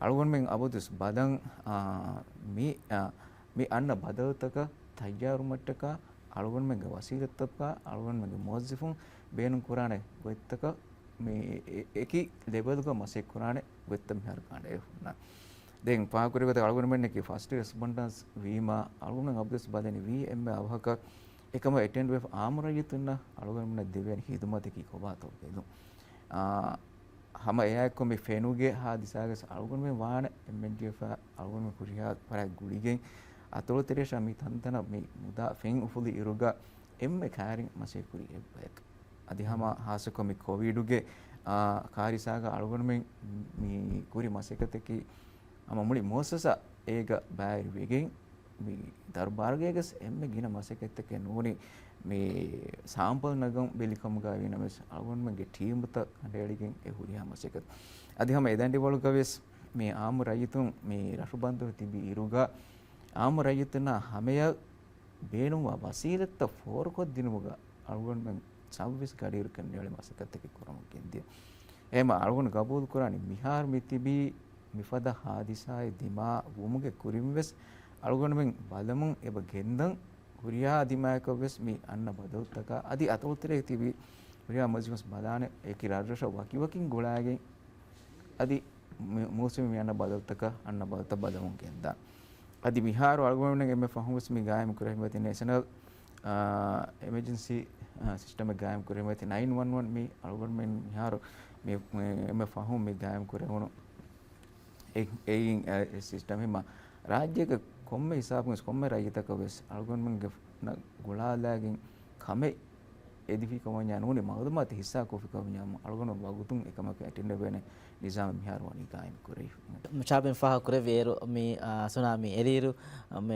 އަޅުގަނޑުމެން އަބަދުވެސް ބަލަން، އާ، މި، އާ، މި އަންނަ ބަދަލުތަކަށް ތައްޔާރުވުމަށްޓަކާ އަޅުގަނޑުމެންގެ ވަސީލަތްތަކާ އަޅުގަނޑުމެންގެ މުވައްޒަފުން ބޭނުން ކުރާނެ ގޮތްތަކަށް މި އެ-، އެކި ލެވެލްގަ މަސައްކަތް ކުރާނެ ގޮތްތައް މިހާރު ކަނޑައެޅިފަ އޮންނާނެ. ދެން ފާހަގަކުރި ގޮތަށް އަޅުގަނޑުމެންނަކީ ފަސްޓް ރެސްޕޮންޑަންސް ވީމާ، އަޅުގަނޑުމެން އަބަދުވެސް ބަލަނީ ވީ އެންމެ އަވަހަކަށް އެކަމަށް އެޓެންޑް ވެފަ އާއްމު ރައްޔިތުންނަށް އަޅުގަނޑުމެންނަށް ދެވޭނެ ހިދުމަތަކީ ކޮބާތޯ ބެލުން. އާ، ހަމަ އެއާއެއްކޮށް މި ފެނުގެ ހާދިސާގަސް އަޅުގަނޑުމެން ވާނެ އެމްއެންޑީއެފް އަޅުގަނޑުމެން ހުރިހާ ފަރާތް ގުޅިގެން އަތޮޅު ތެރޭ މި ތަންތަނަށް މި މުދާ ފެން އުފުލި އިރުގަ އެންމެ ކައިރިން މަސައްކަތް ކުރި އެއްބަޔަކަށް. އަދި ހަމަ ހާއްސަކޮށް މި ކޮވިޑުގެ، އާ، ކާރިސާގަ އަޅުގަނޑުމެން މި ކުރި މަސައްކަތަކީ ހަމަ މުޅި މުއައްސަސާ އޭގަ ބައިވެރިވެގެން މި ދަރުބާރުގައިގަސް އެންމެ ގިނަ މަސައްކަތްތަކެއް ނޫނީ މި ސާމްޕަލް ނަގަން ބެލިކަމުގަ ވީނަމަވެސް އަޅުގަނޑުމެންގެ ޓީމުތައް ކަނޑައެޅިގެން އެ ހުރިހާ މަސައްކަތް. އަދި ހަމަ އެދަނޑިވަޅުގަވެސް މި އާއްމު ރައްޔިތުން މި ރަށު ބަންދު ތިބި އިރުގަ އާއްމު ރައްޔިތުންނާ ހަމަޔަށް ބޭނުންވާ ވަސީލަތްތައް ފޯރުކޮށްދިނުމުގަ އަޅުގަނޑުމެން ސައުވީސް ގަޑިއިރު ކަނޑައެޅި މަސައްކަތްތަކެއް ކުރަމުން ގެންދިޔަ. އެހެންމަ އަޅުގަނޑު ގަބޫލުކުރާނީ މިހާރު މި ތިބީ މިފަދަ ހާދިސާއެއް ދިމާ ވުމުގެ ކުރިންވެސް އަޅުގަނޑުމެން ބަލަމުން އެބަ ގެންދަން ހުރިހާ ދިމާއަކަށްވެސް މި އަންނަ ބަދަލުތަކާ އަދި އަތޮޅުތެރޭ ތިބި ހުރިހާ މުވައްޒަފުން ބަލާނެ އެކި ރަށްރަށަށް ވަކިވަކިން ގުޅާގެން އަދި މި-، މޫސުމީ މި އަންނަ ބަދަލުތަކަށް އަންނަ ބަދަލުތައް ބަލަމުން ގެންދާނެ. އަދި މިހާރު އަޅުގަނޑުމެން އެންމެ ފަހުންވެސް މި ގާއިމް ކުރެވޭ މިއޮތީ ނޭޝަނަލް، އާ، އެމަޖެންސީ، އާ، ސިސްޓަމެއް ގާއިމް ކުރެވޭ މިއޮތީ ނައިން ވަން ވަން މި އަޅުގަނޑުމެން މިހާރު މި، މި އެންމެ ފަހުން މި ގާއިމް ކުރެވުނު އެ-، އެއިން، އެ، އެ ސިސްޓަމް ހިމާ ރާއްޖޭގެ ކޮންމެ ހިސާބުން ވެސް ކޮންމެ ރައްޔިތަކަށް ވެސް އަޅުގަނޑުމެންގެ ނަ-، ގުޅާލާގެން ކަމެއް އެދިފިކަމަށް ނޫނީ މައުލޫމާތު ހިއްސާކޮށްފިކަމަށް އަޅުގަނޑު ވަގުތުން އެކަމަކަށް އެޓެންޑް ވޭނެ ނިޒާމެއް މިހާރު ވަނީ ގާއިމް ކުރެވި. ޝާބިން ފާހަގަ ކުރެއްވި އޭރު މި، އާ، ސުނާމީ އެރިއިރު، މި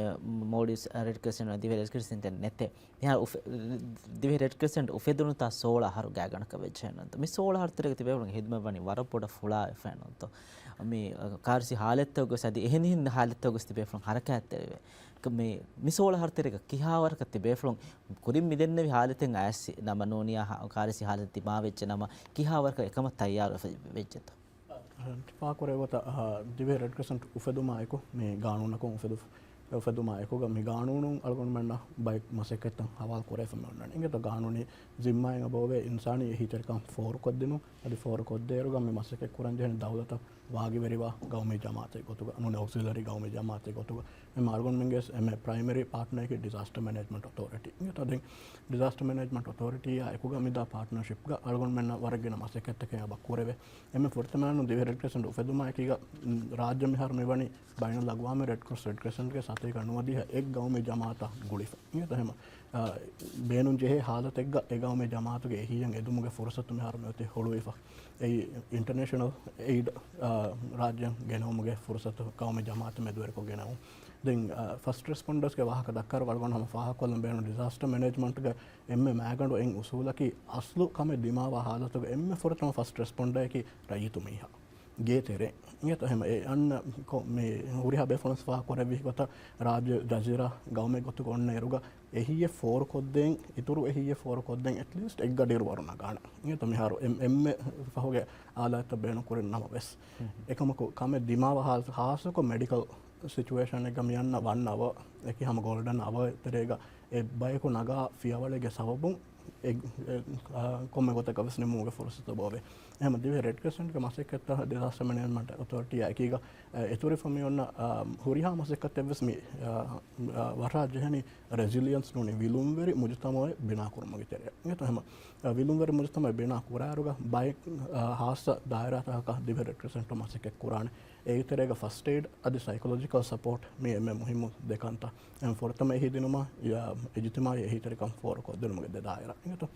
މޯލްޑިވްސް ރެޑް ކްރެސެންޓް ދިވެހި ރެޑް ކްރެސެންޓް ނެތޭ. މިހާރު އުފެ-، ދިވެހި ރެޑް ކްރެސެންޓް އުފެދުނު ތާ ސޯޅަ އަހަރު ގާތްގަނޑަކަށް ވެއްޖެ ނަންތަ. މި ސޯޅަ އަހަރު ތެރޭގަ ތިބޭފުޅުން ހިދުމަތް ވަނީ ވަރަށް ބޮޑަށް ފުޅާވެފަ ނަންތަ. މި، އަ، ކާރިސީ ހާލަތްތަކުގަސް އަދި އެހެނިހެން ހާލަތްތަކުގަސް ތިބޭފުޅުން ހަރަކާތްތެރިވޭ. މި، މި ސޯޅަ އަހަރު ތެރޭގަ ކިހާވަރަކަށް ތިބޭފުޅުން ކުރިން މިދެންނެވި ހާލަތެއް އައިސް ނަމަ ނޫނިޔާ ހާ-، ކާރިސީ ހާލަތެއް ދިމާވެއްޖެ ނަމަ ކިހާވަރަކަށް އެކަމަށް ތައްޔާރުވެފަ ވެއްޖެތަ؟ އަ، ތި ފާހަގަކުރެއްވި ގޮތަށް، އަ، ދިވެހި ރެޑް ކްރެސެންޓް އުފެދުމާ އެކު މި ގާނޫނަކުން އުފެދު-، އުފެދުމާ އެކުގަ މި ގާނޫނުން އަޅުގަނޑުމެންނަށް ބައެއް މަސައްކަތްތައް ހަވާލު ކުރެވިފަ މި އޮންނަނީ. އިނގޭތޯ ގާނޫނީ ޒިންމާއެއް އެބައޮވޭ އިންސާނީ އެހީތެރިކަން ފޯރުކޮށްދިނުން. އަދި ފޯރުކޮށްދޭއިރުގަ މި މަސައްކަތް ކުރަން ޖެހެނީ ދައުލަތަށް ވާގިވެރިވާ ގައުމީ ޖަމާއަތެއް ގޮތުގަ، ނޫނީ އޮކްސިލަރީ ގައުމީ ޖަމާއަތެއް ގޮތުގަ. އެމް އަޅުގަނޑުމެންގެ އެމް ޕްރައިމަރީ ޕާޓްނަރަކީ ޑިޒާސްޓަ މެނޭޖްމަންޓް އޮތޯރިޓީ. އިނގޭތޯ ދެން ޑިޒާސްޓަ މެނޭޖްމަންޓް އޮތޯރިޓީއާ އެކުގަ މިދާ ޕާޓްނަރޝިޕްގަ އަޅުގަނޑުމެންނަށް ވަރަށް ގިނަ މަސައްކަތްތަކެއް އެބަ ކުރެވޭ. އެންމެ ފުރަތަމައިން ދިވެހި ރެޑް ކްރެސެންޓް އުފެދުމާ އެކީގަ، މް، ރާއްޖެ މިހާރު މިވަނީ ބައިނަލްއަގްވާމީ ރެޑް ކްރޮސް ރެޑް ކްރެސެންޓްގެ ސަތޭކަ ނުވަދިހަ އެއް ގައުމީ ޖަމާއަތާ ގުޅިފަ. އިނގޭތޯ އެހެމަ، އާ، ބޭނުން ޖެހޭ ހާލަތެއްގަ އެ ގައުމީ ޖަމާއަތުގެ އެހީއަށް އެދުމުގެ ފުރުސަތު މިހާރު މިއޮތީ ހުޅުވިފަ. އެއީ އިންޓަރނޭޝަނަލް އެއިޑް، އާ، ރާއްޖެއަށް ގެނައުމުގެ ފުރުސަތު ގައުމީ ޖަމާއަތު މެދުވެރިކޮށް ގެނައުން. ދެން، އާ، ފަސްޓް ރެސްޕޮންޑަރސްގެ ވާހަކަ ދައްކާއިރު އަޅުގަނޑު ހަމަ ފާހަގަކޮށްލަން ބޭނުން ޑިޒާސްޓަ މެނޭޖްމަންޓްގެ އެންމެ މައިގަނޑު އެއް އުސޫލަކީ އަސްލު ކަމެއް ދިމާވާ ހާލަތުގަ އެންމެ ފުރަތަމަ ފަސްޓް ރެސްޕޮންޑަރއަކީ ރައްޔިތު މީހާ. ގޭތެރޭ. އިނގޭތޯ އެހެމަ އެ އަންނަ ކޮ-، މި ހުރިހާ ބޭފުޅުން ފާހަގަކުރެއްވި ގޮތަށް ރާއްޖެ ޖަޒީރާ ގައުމެއް ގޮތުގަ އޮންނަ އިރުގަ އެހީއެއް ފޯރުކޮށްދޭން، އިތުރު އެހީއެއް ފޯރުކޮށްދޭން އެޓްލީސްޓް އެއްގަޑިއިރު ވަރު ނަގާނެ. އިނގޭތޯ މިހާރު އެން-، އެންމެ ފަހުގެ އާލާތްތައް ބޭނުންކުރި ނަމަވެސް. އެކަމަކު ކަމެއް ދިމާވާ ހާލަތު ހާއްސަކޮށް މެޑިކަލް ސިޗުއޭޝަނެއްގަ މި އަންނަ ވަން އަވަރ އެކި ހަމަ ގޯލްޑަން އަވަރ ތެރޭގަ އެއްބަޔަކު ނަގާ ފިޔަވަޅެއްގެ ސަބަބުން އެ، އެ، އާ، ކޮންމެ ގޮތަކަށް ވެސް ނިމުމުގެ ފުރުސަތު އެބައޮވޭ. އެހެމަ ދިވެހި ރެޑް ކްރެސެންޓްގެ މަސައްކަތްތައް ޑިޒާސްޓަ މެނޭޖްމަންޓް އޮތޯރިޓީއާ އެކީގަ، އެ، އެތުރިފަ މި އޮންނަ، އާ، ހުރިހާ މަސައްކަތެއް ވެސް މި، އާ، އާ، ވަށާ ޖެހެނީ ރެޒިލިއަންސް ނޫނީ ވިލުންވެރި މުޖުތަމައެއް ބިނާކުރުމުގެ ތެރެއަށް. އިނގޭތޯ އެހެމަ، އާ، ވިލުންވެރި މުޖުތަމައެއް ބިނާ ކުރާއިރުގަ ބައެއް، އާ، ހާއްސަ ދާއިރާތަކަކަށް ދިވެހި ރެޑް ކްރެސެންޓު މަސައްކަތް ކުރާނެ. އޭގެ ތެރޭގަ ފަސްޓް އެއިޑް އަދި ސައިކޮލޮޖިކަލް ސަޕޯޓް މި އެންމެ މުހިއްމު ދެ ކަންތައް. އެން ފުރަތަމަ އެހީ ދިނުމަށް އިޖްތިމާއީ އެހީތެރިކަން ފޯރުކޮށްދިނުމުގެ ދެ ދާއިރާ. އިނގޭތޯ؟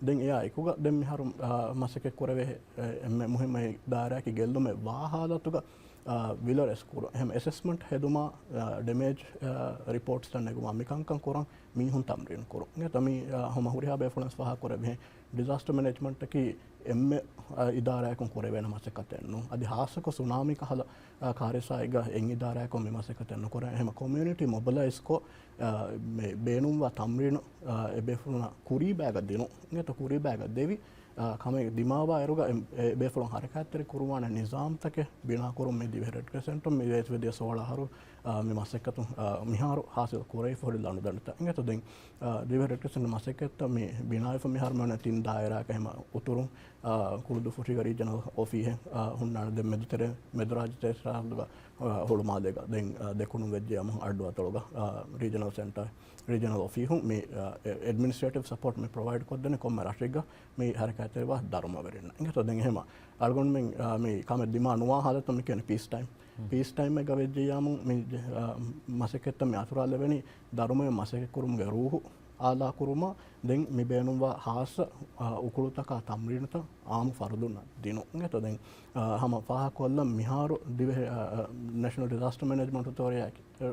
ދެން އެއާ އެކުގަ ދެން މިހާރު، އާ، މަސައްކަތް ކުރެވޭ، އެ، އެންމެ މުހިއްމު ދާއިރާއަކީ ގެއްލުމެއް ވާ ހާލަތުގަ، އާ، ވިލަރެސް ކުރު. އެހެން އެސެސްމަންޓް ހެދުމާ، އާ، ޑެމޭޖް، އާ، ރިޕޯޓްސްތައް ނެގުމާ މިކަންކަން ކުރަން މީހުން ތަމްރީން ކުރުން. އިނގޭތޯ މި، އާ، ހަމަ ހުރިހާ ބޭފުޅުން ފާހަގަކުރެއްވިހެން ޑިޒާސްޓަ މެނޭޖްމަންޓަކީ އެންމެ، އާ، އިދާރާއަކުން ކުރެވޭނެ މަސައްކަތެއް ނޫން. އަދި ހާއްސަކޮށް ސުނާމީ ކަހަލަ، އާ، ކާރިސާއެއްގަ އެއް އިދާރާއަކުން މި މަސައްކަތެއް ނުކުރޭ. އެހެމަ ކޮމިއުނިޓީ މޮބިލައިޒްކޮށް، އާ، މި ބޭނުންވާ ތަމްރީނު، އާ، އެ ބޭފުޅުންނަށް ކުރީބައިގަ ދިނުން. އިނގޭތޯ ކުރީބައިގަ ދެވި، އާ، ކަމެއް ދިމާވާ އިރުގަ އެ، އެ ބޭފުޅުން ހަރަކާތްތެރި ކުރުވާނެ ނިޒާމްތަކެއް ބިނާކުރުން މި ދިވެހި ރެޑް ކްރެސެންޓުން މި ވޭތުވެދިޔަ ސޯޅަ އަހަރު، އާ، މި މަސައްކަތު، އާ، މިހާރު ހާސިލް ކުރެވިފަ ހުރި ލަނޑުދަނޑިތައް. އިނގޭތޯ ދެން، އާ، ދިވެހި ރެޑް ކްރެސެންޓް މަސައްކަތްތައް މި ބިނާވެފަ މިހާރު މި އޮންނަ ތިން ދާއިރާއަކަށް ހަމަ އުތުރުން، އާ، ކުޅުދުއްފުށީގަ ރީޖަނަލް އޮފީހެއް، އާ، ހުންނާނެ. ދެން މެދުތެރެ، މެދުރާއްޖެ ތެރޭ ސަރަހައްދުގަ، އާ، ހުޅުމާލޭގަ، ދެން، އާ، ދެކުނު ވެއްޖެޔާމު އައްޑުއަތޮޅުގަ، އާ، ރީޖަނަލް ސެންޓަރ، ރީޖަނަލް އޮފީހުން މި، އާ، އެ، އެޑްމިނިސްޓްރޭޓިވް ސަޕޯޓް މި ޕްރޮވައިޑް ކޮށްދޭނެ ކޮންމެ ރަށެއްގަ މި ހަރަކާތްތެރިވާ ދަރުމަވެރިންނަށް. އިނގޭތޯ ދެން އެހެމަ އަޅުގަނޑުމެން، އާ، މި ކަމެއް ދިމާ ނުވާ ހާލަތަށް މި ކިޔަނީ ޕީސް ޓައިމް. ޕީސް ޓައިމްއެއްގަ ވެއްޖެޔާމު މި، އާ، މަސައްކަތްތައް މި އަތުރާލެވެނީ ދަރުމައިން މަސައްކަތްކުރުމުގެ ރޫހު އާލާކުރުމަށް. ދެން މި ބޭނުންވާ ހާއްސަ، އާ، އުކުޅުތަކާ ތަމްރީނުތައް އާއްމު ފަރުދުންނަށް ދިނުން. އިނގޭތޯ ދެން، އާ، ހަމަ ފާހަގަކޮށްލަން މިހާރު ދިވެހި، އާ، ނޭޝަނަލް ޑިޒާސްޓަ މެނޭޖްމަންޓް އޮތޯރި-،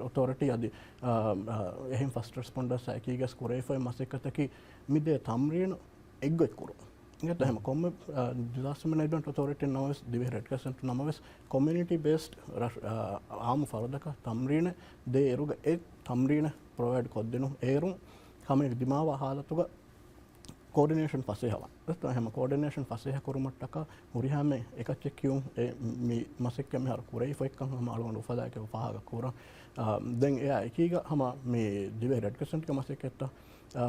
އޮތޯރިޓީ އަދި، އާ، އާ، އެހެން ފަސްޓް ރެސްޕޮންޑަރސް އެކީގަސް ކުރެވިފައި މަސައްކަތަކީ މި ދޭ ތަމްރީނު އެއްގޮތްކުރުން. އިނގޭތޯ ހަމަ ކޮންމެ، އާ، ޑިޒާސްޓަ މެނޭޖްމަންޓް އޮތޯރިޓީ ނަމަވެސް، ދިވެހި ރެޑް ކްރެސެންޓް ނަމަވެސް، ކޮމިއުނިޓީ ބޭސްޑް ރަށް، އާ، އާއްމު ފަރުދަކަށް ތަމްރީނެއް ދޭ އިރުގަ އެ ތަމްރީނެއް ޕްރޮވައިޑް ކޮށްދިނުން. އޭރުން ކަމެއް ދިމާވާ ހާލަތުގަ ކޯޑިނޭޝަން ފަސޭހަވާން. އެހެން ކޯޑިނޭޝަން ފަސޭހަ ކުރުމަށްޓަކާ ހުރިހާ މެ އެކައްޗެއް ކިޔުން އެ މި މަސައްކަތް މިހާރު ކުރެވިފައިކަން ހަމަ އަޅުގަނޑު އުފަލާއެކެވެ ފާހަގަ ކުރަން. އާ، ދެން އެއާ އެކީގަ ހަމަ މި ދިވެހި ރެޑް ކްރެސެންޓްގެ މަސައްކަތްތައް، އާ،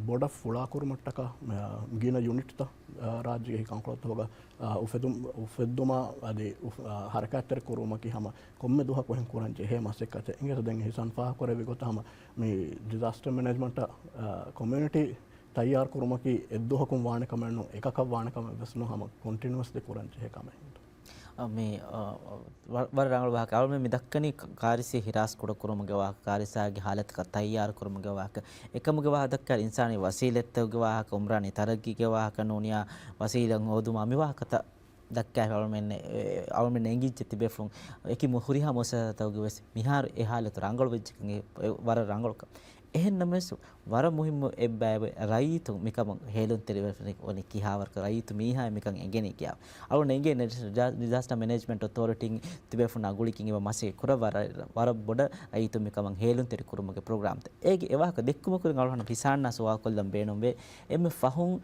ބޮޑަށް ފުޅާކުރުމަށްޓަކާ، އާ، ގިނަ ޔުނިޓްތައް، އާ، ރާއްޖޭގެ ކަންކޮޅުތަކުގަ، އާ، އުފެދުން، އުފެއްދުމާ އަދި އުފް-، އާ، ހަރަކާތްތެރި ކުރުމަކީ ހަމަ ކޮންމެ ދުވަހަކު އެހެން ކުރަން ޖެހޭ މަސައްކަތެއް. އިނގޭތޯ ދެން އިހްސާން ފާހަގަކުރެއްވި ގޮތަށް ހަމަ މި ޑިޒާސްޓަ މެނޭޖްމަންޓަށް، އާ، ކޮމިއުނިޓީ ތައްޔާރު ކުރުމަކީ އެއްދުވަހަކުން ވާނެ ކަމެއް ނޫން، އެކަކަށް ވާނެ ކަމެއް ވެސް ނޫން، ހަމަ ކޮންޓިނިއުއަސްލީ ކުރަން ޖެހޭ ކަމެއް. މި، އާ، ވަ-، ވަރަށް ރަނގަޅު ވާހަކަ. އަޅުމެން މި ދައްކަނީ ކ-، ކާރިސީ ހިރާސް ކުޑަކުރުމުގެ ވާހަކަ، ކާރިސާގެ ހާލަތަކަށް ތައްޔާރު ކުރުމުގެ ވާހަކަ. އެކަމުގެ ވާހަކަ ދައްކާ އިންސާނީ ވަސީލަތްތަކުގެ ވާހަކަ، އުމްރާނީ ތަރައްގީގެ ވާހަކަ، ނޫނިޔާ ވަސީލަތް ހޯދުމާ މި ވާހަކަތައް ދައްކާފަ އަޅުމެން، އެ، އަޅުމެން އެނގިއްޖެ ތިބޭފުޅުން އެކި މު-، ހުރިހާ މުއައްސަސާތަކުގެ ވެސް މިހާރު އެ ހާލަތު ރަނގަޅު ވެއްޖެކަން އެ، އެ ވަރަށް ރަނގަޅު ކަމެއް. އެހެން ނަމަވެސް، ވަރަށް މުހިއްމު އެއްބައެއް ރައްޔިތުން މިކަމަށް ހޭލުންތެރިވެފަ ވަނީ ކިހާވަރަކަށް ރައްޔިތު މީހާ މިކަން އެނގެނީ ކިޔާ. އަޅުގަނޑަށް އެނގޭ ޑިޒާ-، ޑިޒާސްޓަ މެނޭޖްމަންޓް އޮތޯރިޓީން ތިބޭފުޅުންނާ ގުޅިގެން އެބަ މަސައްކަތް ކުރައްވާ ރަ-، ވަރަށް ބޮޑަށް ރައްޔިތުން މިކަމަށް ހޭލުންތެރި ކުރުމުގެ ޕްރޮގްރާމްތައް. އޭގެ އެވާހަކަ ދެއްކުމަކުރިން އަޅުގަނޑަށް ހިސާންނާ ސުވާލުކޮށްލަން ބޭނުންވޭ، އެންމެ ފަހުން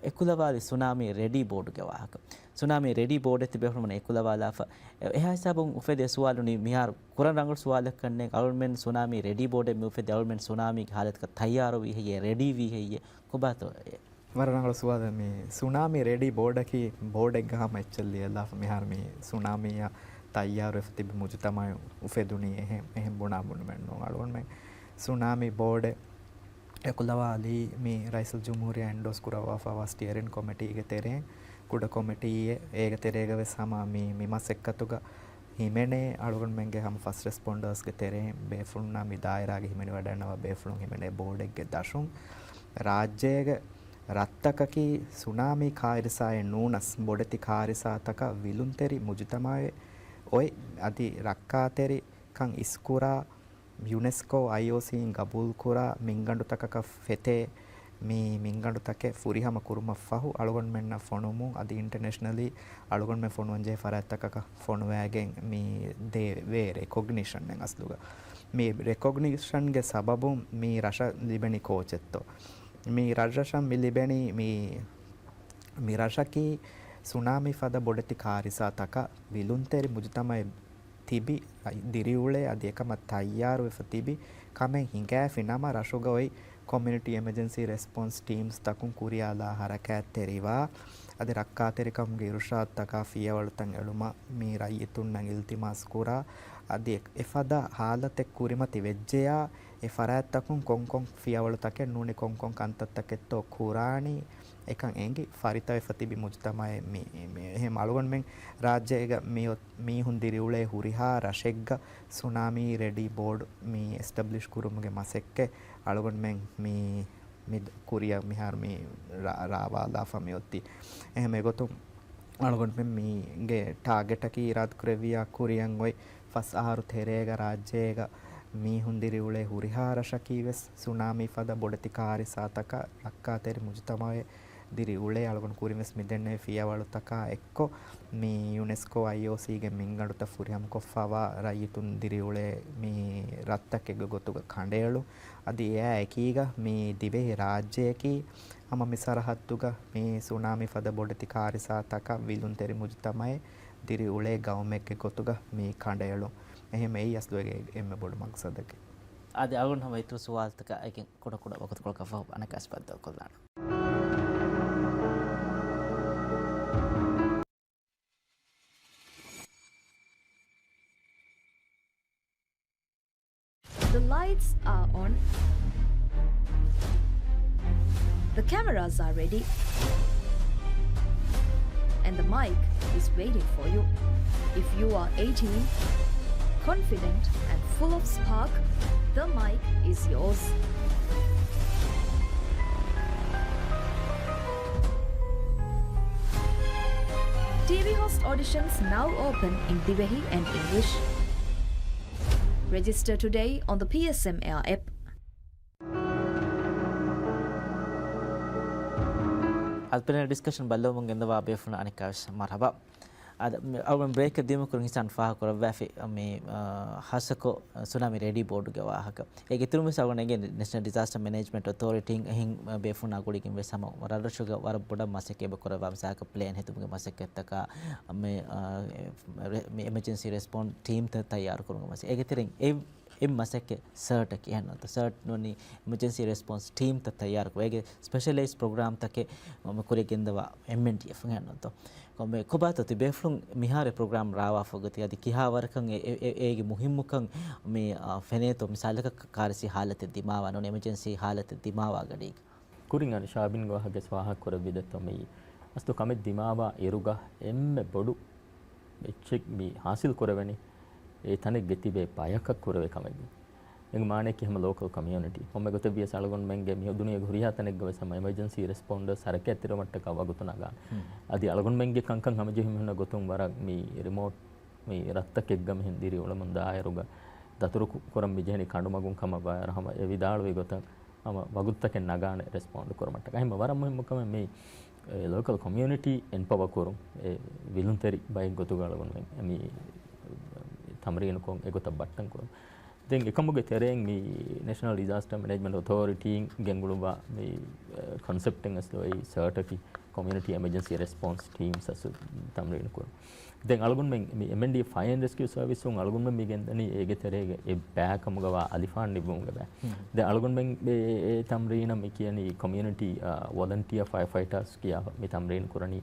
އެކުލަވާލި ސުނާމީ ރެޑީ ބޯޑުގެ ވާހަކަ. ސުނާމީ ރެޑީ ބޯޑެއް ތިބޭފުޅުން އެކުލަވާލާފަ. އެ، އެހާ ހިސާބުން އުފެދޭ ސުވާލު ނީ މިހާރު ކުރަން ރަނގަޅު ސުވާލަކަށް ނޭނގެ. އަޅުގަނޑުމެން ސުނާމީ ރެޑީ ބޯޑެއް މި އުފެދޭ އަޅުގަނޑުމެން ސުނާމީގެ ހާލަތަކަށް ތައްޔާރުވީ ހެއްޔޭ، ރެޑީ ވީ ހެއްޔޭ، ކޮބާތޯ އެ؟ ވަރަށް ރަނގަޅު ސުވާލެއް. މި ސުނާމީ ރެޑީ ބޯޑަކީ ބޯޑެއްގަ ހަމަ އެއްޗެއް ލިޔެލާފަ. މިހާރު މި ސުނާމީއަށް ތައްޔާރުވެފަ ތިބި މުޖުތަމައެއް އުފެދުނީ އެހެން، އެހެން ބުނާ ބުނުމެއް ނޫން. އަޅުގަނޑުމެން ސުނާމީ ބޯޑެއް އެކުލަވާލީ މި ރައީސުލްޖުމްހޫރިއްޔާ އެންޑޯސް ކުރައްވާފައިވާ ސްޓިއަރިން ކޮމިޓީގެ ތެރެއިން، ކުޑަ ކޮމިޓީއެއް. އޭގެ ތެރޭގަ ވެސް ހަމަ މި، މި މަސައްކަތުގަ ހިމެނޭ އަޅުގަނޑުމެންގެ ހަމަ ފަސްޓް ރެސްޕޮންޑާސްގެ ތެރެއިން ބޭފުޅުންނާ މި ދާއިރާގެ ހިމެނިވަޑައިގަންނަވާ ބޭފުޅުން ހިމެނޭ ބޯޑެއްގެ ދަށުން. ރާއްޖޭގެ ރަށްތަކަކީ ސުނާމީ ކާރިސާއެއް ނޫނަސް، ބޮޑެތި ކާރިސާތަކަށް ވިލުންތެރި މުޖުތަމައެއް އޮތް. އަދި ރައްކާތެރިކަން އިސްކުރާ، ޔުނެސްކޯ އައިއޯސީއިން ގަބޫލުކުރާ މިންގަނޑުތަކަކަށް ފެތޭ މި މިންގަނޑުތަކެއް ފުރިހަމަ ކުރުމަށްފަހު، އަޅުގަނޑުމެންނަށް ފޮނުވުމުން އަދި އިންޓަނޭޝަނަލީ އަޅުގަނޑުމެން ފޮނުވަންޖެހޭ ފަރާތްތަކަކަށް ފޮނުވައިގެން މި ދޭ ވޭ ރެކޮގްނިޝަންއެއް އަސްލުގަ. މި ރެކޮގްނިޝަންގެ ސަބަބުން މި ރަށަށް ލިބެނީ ކޯޗެއްތޯ؟ މި ރަށްރަށަށް މި ލިބެނީ މި، މި ރަށަކީ ސުނާމީ ފަދަ ބޮޑެތި ކާރިސާތަކަށް ވިލުންތެރި މުޖުތަމައެއް ތިބި ދިރިއުޅޭ އަދި އެކަމަށް ތައްޔާރުވެފަ ތިބި ކަމެއް ހިނގާފި ނަމަ، ރަށުގަ އޮތް ކޮމިއުނިޓީ އެމަޖެންސީ ރެސްޕޮންސް ޓީމްސް ތަކުން ކުރިޔާލާ ހަރަކާތްތެރިވާ އަދި ރައްކާތެރިކަމުގެ އިރުޝާދުތަކާ ފިޔަވަޅުތައް އެޅުމަށް މި ރައްޔިތުންނަށް އިލްތިމާސް ކުރާ. އަދި އެ، އެފަދަ ހާލަތެއް ކުރިމަތި ވެއްޖެޔާ، އެ ފަރާތްތަކުން ކޮންކޮން ފިޔަވަޅުތަކެއް ނޫނީ، ކޮންކޮން ކަންތައްތަކެއްތޯ ކުރާނީ، އެކަން އެނގި ފަރިތަވެފަ ތިބި މުޖުތަމައެއް މި، މި، އެހެން އަޅުގަނޑުމެން ރާއްޖޭގަ މި އޮތް މީހުން ދިރިއުޅޭ ހުރިހާ ރަށެއްގަ ސުނާމީ ރެޑީ ބޯޑު މި އެސްޓަބްލިޝް ކުރުމުގެ މަސައްކަތް އަޅުގަނޑުމެން މި، މި ކުރިއަށް މިހާރު މި ރާ، ރާވާލާފަ މި އޮތީ. އެހެން އެގޮތުން އަޅުގަނޑުމެން މީގެ ޓާގެޓަކީ އިރާދަކުރެއްވިޔާ ކުރިއަށް އޮތް ފަސް އަހަރު ތެރޭގަ ރާއްޖޭގަ މީހުން ދިރިއުޅޭ ހުރިހާ ރަށަކީ ވެސް ސުނާމީ ފަދަ ބޮޑެތި ކާރިސާތަކަށް ރައްކާތެރި މުޖުތަމައެއް ދިރިއުޅޭ. އަޅުގަނޑު ކުރިން ވެސް މިދެންނެވި ފިޔަވަޅުތަކާ އެއްކޮށް، މި ޔުނެސްކޯ އައިއޯސީގެ މިންގަނޑުތައް ފުރިހަމަކޮށްފައިވާ ރައްޔިތުން ދިރިއުޅޭ މި ރަށްތަކެއްގެ ގޮތުގަ ކަނޑައެޅުން. އަދި އެއާ އެކީގަ މި ދިވެހި ރާއްޖެއަކީ ހަމަ މި ސަރަހައްދުގަ މި ސުނާމީ ފަދަ ބޮޑެތި ކާރިސާތަކަށް ވިލުންތެރި މުޖުތަމައެއް ދިރިއުޅޭ ގައުމެއްގެ ގޮތުގަ މި ކަނޑައެޅުން. އެހެން އެއީ އަސްލު އޭގެ އެންމެ ބޮޑު މަގްސަދަކީ. އަދި އަޅުގަނޑު ހަމަ އިތުރު ސުވާލުތަކަށް އެކި ކުޑަ ކުޑަ ވަގުތުކޮޅަކަށް ފަހު އަނެއްކާވެސް ބައްދަލުކޮށްލާނަން. The lights are on. The cameras are ready. And the mic is waiting for you. If you are eighteen, confident and full of spark, the mic is yours. T V host auditions now open in Divehi and English. Register today on the P S M Air app. އަދި ޕެނެލް ޑިސްކަޝަން ބައްލަވަމުން ގެންދަވާ ބޭފުޅުންނަށް އަނެއްކާވެސް މަރުހަބާ. އަދި މި އަޅުގަނޑު ބްރޭކަށް ދިޔުމަށް ކުރިން ހިސާން ފާހަގަކުރައްވާފި މި، އާ، ހާއްސަކޮށް ސުނާމީ ރެޑީ ބޯޑުގެ ވާހަކަ. އޭގެ އިތުރުން ވެސް އަޅުގަނޑު އެނގޭ ނޭޝަނަލް ޑިޒާސްޓަރ މެނޭޖްމަންޓް އޮތޯރިޓީން އެހެން ބޭފުޅުންނާ ގުޅިގެން ވެސް ހަމަ ރަށްރަށުގަ ވަރަށް ބޮޑަށް މަސައްކަތް އެބަ ކުރައްވާ، މިސާލަކަށް ޕްލޭން ހެދުމުގެ މަސައްކަތްތަކާ، މި، އާ، މި އެމަޖެންސީ ރެސްޕޮންސް ޓީމްތައް ތައްޔާރު ކުރުމުގެ މަސައްކަތް. އޭގެ ތެރެއިން އެ އެއް މަސައްކަތް ސާޓް އަކީ އެހެންނުތަ؟ ސާޓް ނޫނީ އެމަޖެންސީ ރެސްޕޮންސް ޓީމްތައް ތައްޔާރުކޮށް، އޭގެ ސްޕެޝަލައިޒް ޕްރޮގްރާމްތަކެއް މަ-، ކުރިއަށް ގެންދަވާ އެމްއެންޑީއެފް އެހެންނުތޯ؟ ކޮންމެ-، ކޮބާތޯ ތިބޭފުޅުން މިހާރު ޕްރޮގްރާމް ރާވާފަ ގޮތީ؟ އަދި ކިހާވަރަކަށް އެ-، އެ-، އެ-، އޭގެ މުހިއްމުކަން މި، އާ، ފެނޭތޯ؟ މިސާލަކަށް ކާރިސީ ހާލަތެއް ދިމާވާ ނޫނީ އެމަޖެންސީ ހާލަތެއް ދިމާވާ ގަޑީގަ. ކުރިން އަނި ޝާބިން ވާހަކަ ވެސް ފާހަގަ ކުރެއްވި ދެއްތޯ، މި އަސްލު ކަމެއް ދިމާވާ އިރުގަ އެންމެ ބޮޑު އެއްޗެއް މި ހާސިލް ކުރެވެނީ އެ ތަނެއްގެ ތިބޭ ބަޔަކަށް ކުރެވޭ ކަމެއްގެ. އެގެ މާނައަކީ ހަމަ ލޯކަލް ކޮމިއުނިޓީ. ކޮންމެ ގޮތެއް ވިޔަސް އަޅުގަނޑުމެންގެ މި ދުނިޔޭގެ ހުރިހާ ތަނެއްގަ ވެސް ހަމަ އެމަޖެންސީ ރެސްޕޮންޑަރސް ހަރަކާތްތެރިވުމަށްޓަކާ ވަގުތު ނަގާނެ. ހުން. އަދި އަޅުގަނޑުމެންގެ ކަންކަން ހަމަޖެހުމެއް ހުންނަ ގޮތުން ވަރަށް މި ރިމޯޓް މި ރަށްތަކެއްގަ މިހެން ދިރިއުޅެމުން ދާއިރުގަ ދަތުރު ކު-، ކުރަން މިޖެހެނީ ކަނޑުމަގުން ކަމަށް ވާއިރު ހަމަ އެ ވިދާޅުވި ގޮތަށް ހަމަ ވަގުތުތަކެއް ނަގާނެ ރެސްޕޮންޑް ކުރުމަށްޓަކާ. އެހެންމަ ވަރަށް މުހިއްމު ކަމެއް މި، އެ، ލޯކަލް ކޮމިއުނިޓީ އެމްޕަވަ ކުރުން، އެ، ވިލުންތެރި ބައެއް ގޮތުގަ އަޅުގަނޑުމެން މި ތަމްރީނުކޮށް އެގޮތަށް ބައްޓަން ކުރުން. ދެން އެކަމުގެ ތެރެއިން މި ނޭޝަނަލް ޑިޒާސްޓަރ މެނޭޖްމަންޓް އޮތޯރިޓީން ގެންގުޅުއްވާ މި ކޮންސެޕްޓެއް އަސްލު އެއީ ސާޓަކީ ކޮމިއުނިޓީ އެމަޖެންސީ ރެސްޕޮންސް ޓީމްސް އަސްލު ތަމްރީނު ކުރުން. ދެން އަޅުގަނޑުމެން މި އެމްއެންޑީ ފަޔަރ އެންޑް ރެސްކިއު ސަރވިސުން އަޅުގަނޑުމެން މި ގެންދަނީ އޭގެ ތެރޭގަ އެއްބައި ކަމުގަ ވާ އަލިފާން ނިއްވުމުގެ ބައި. ދެން އަޅުގަނޑުމެން އެ، އެ ތަމްރީނަށް މި ކިޔަނީ ކޮމިއުނިޓީ، އާ، ވޮލަންޓިއާ ފަޔަރ ފައިޓާސް ކިޔާ މި ތަމްރީނު ކުރަނީ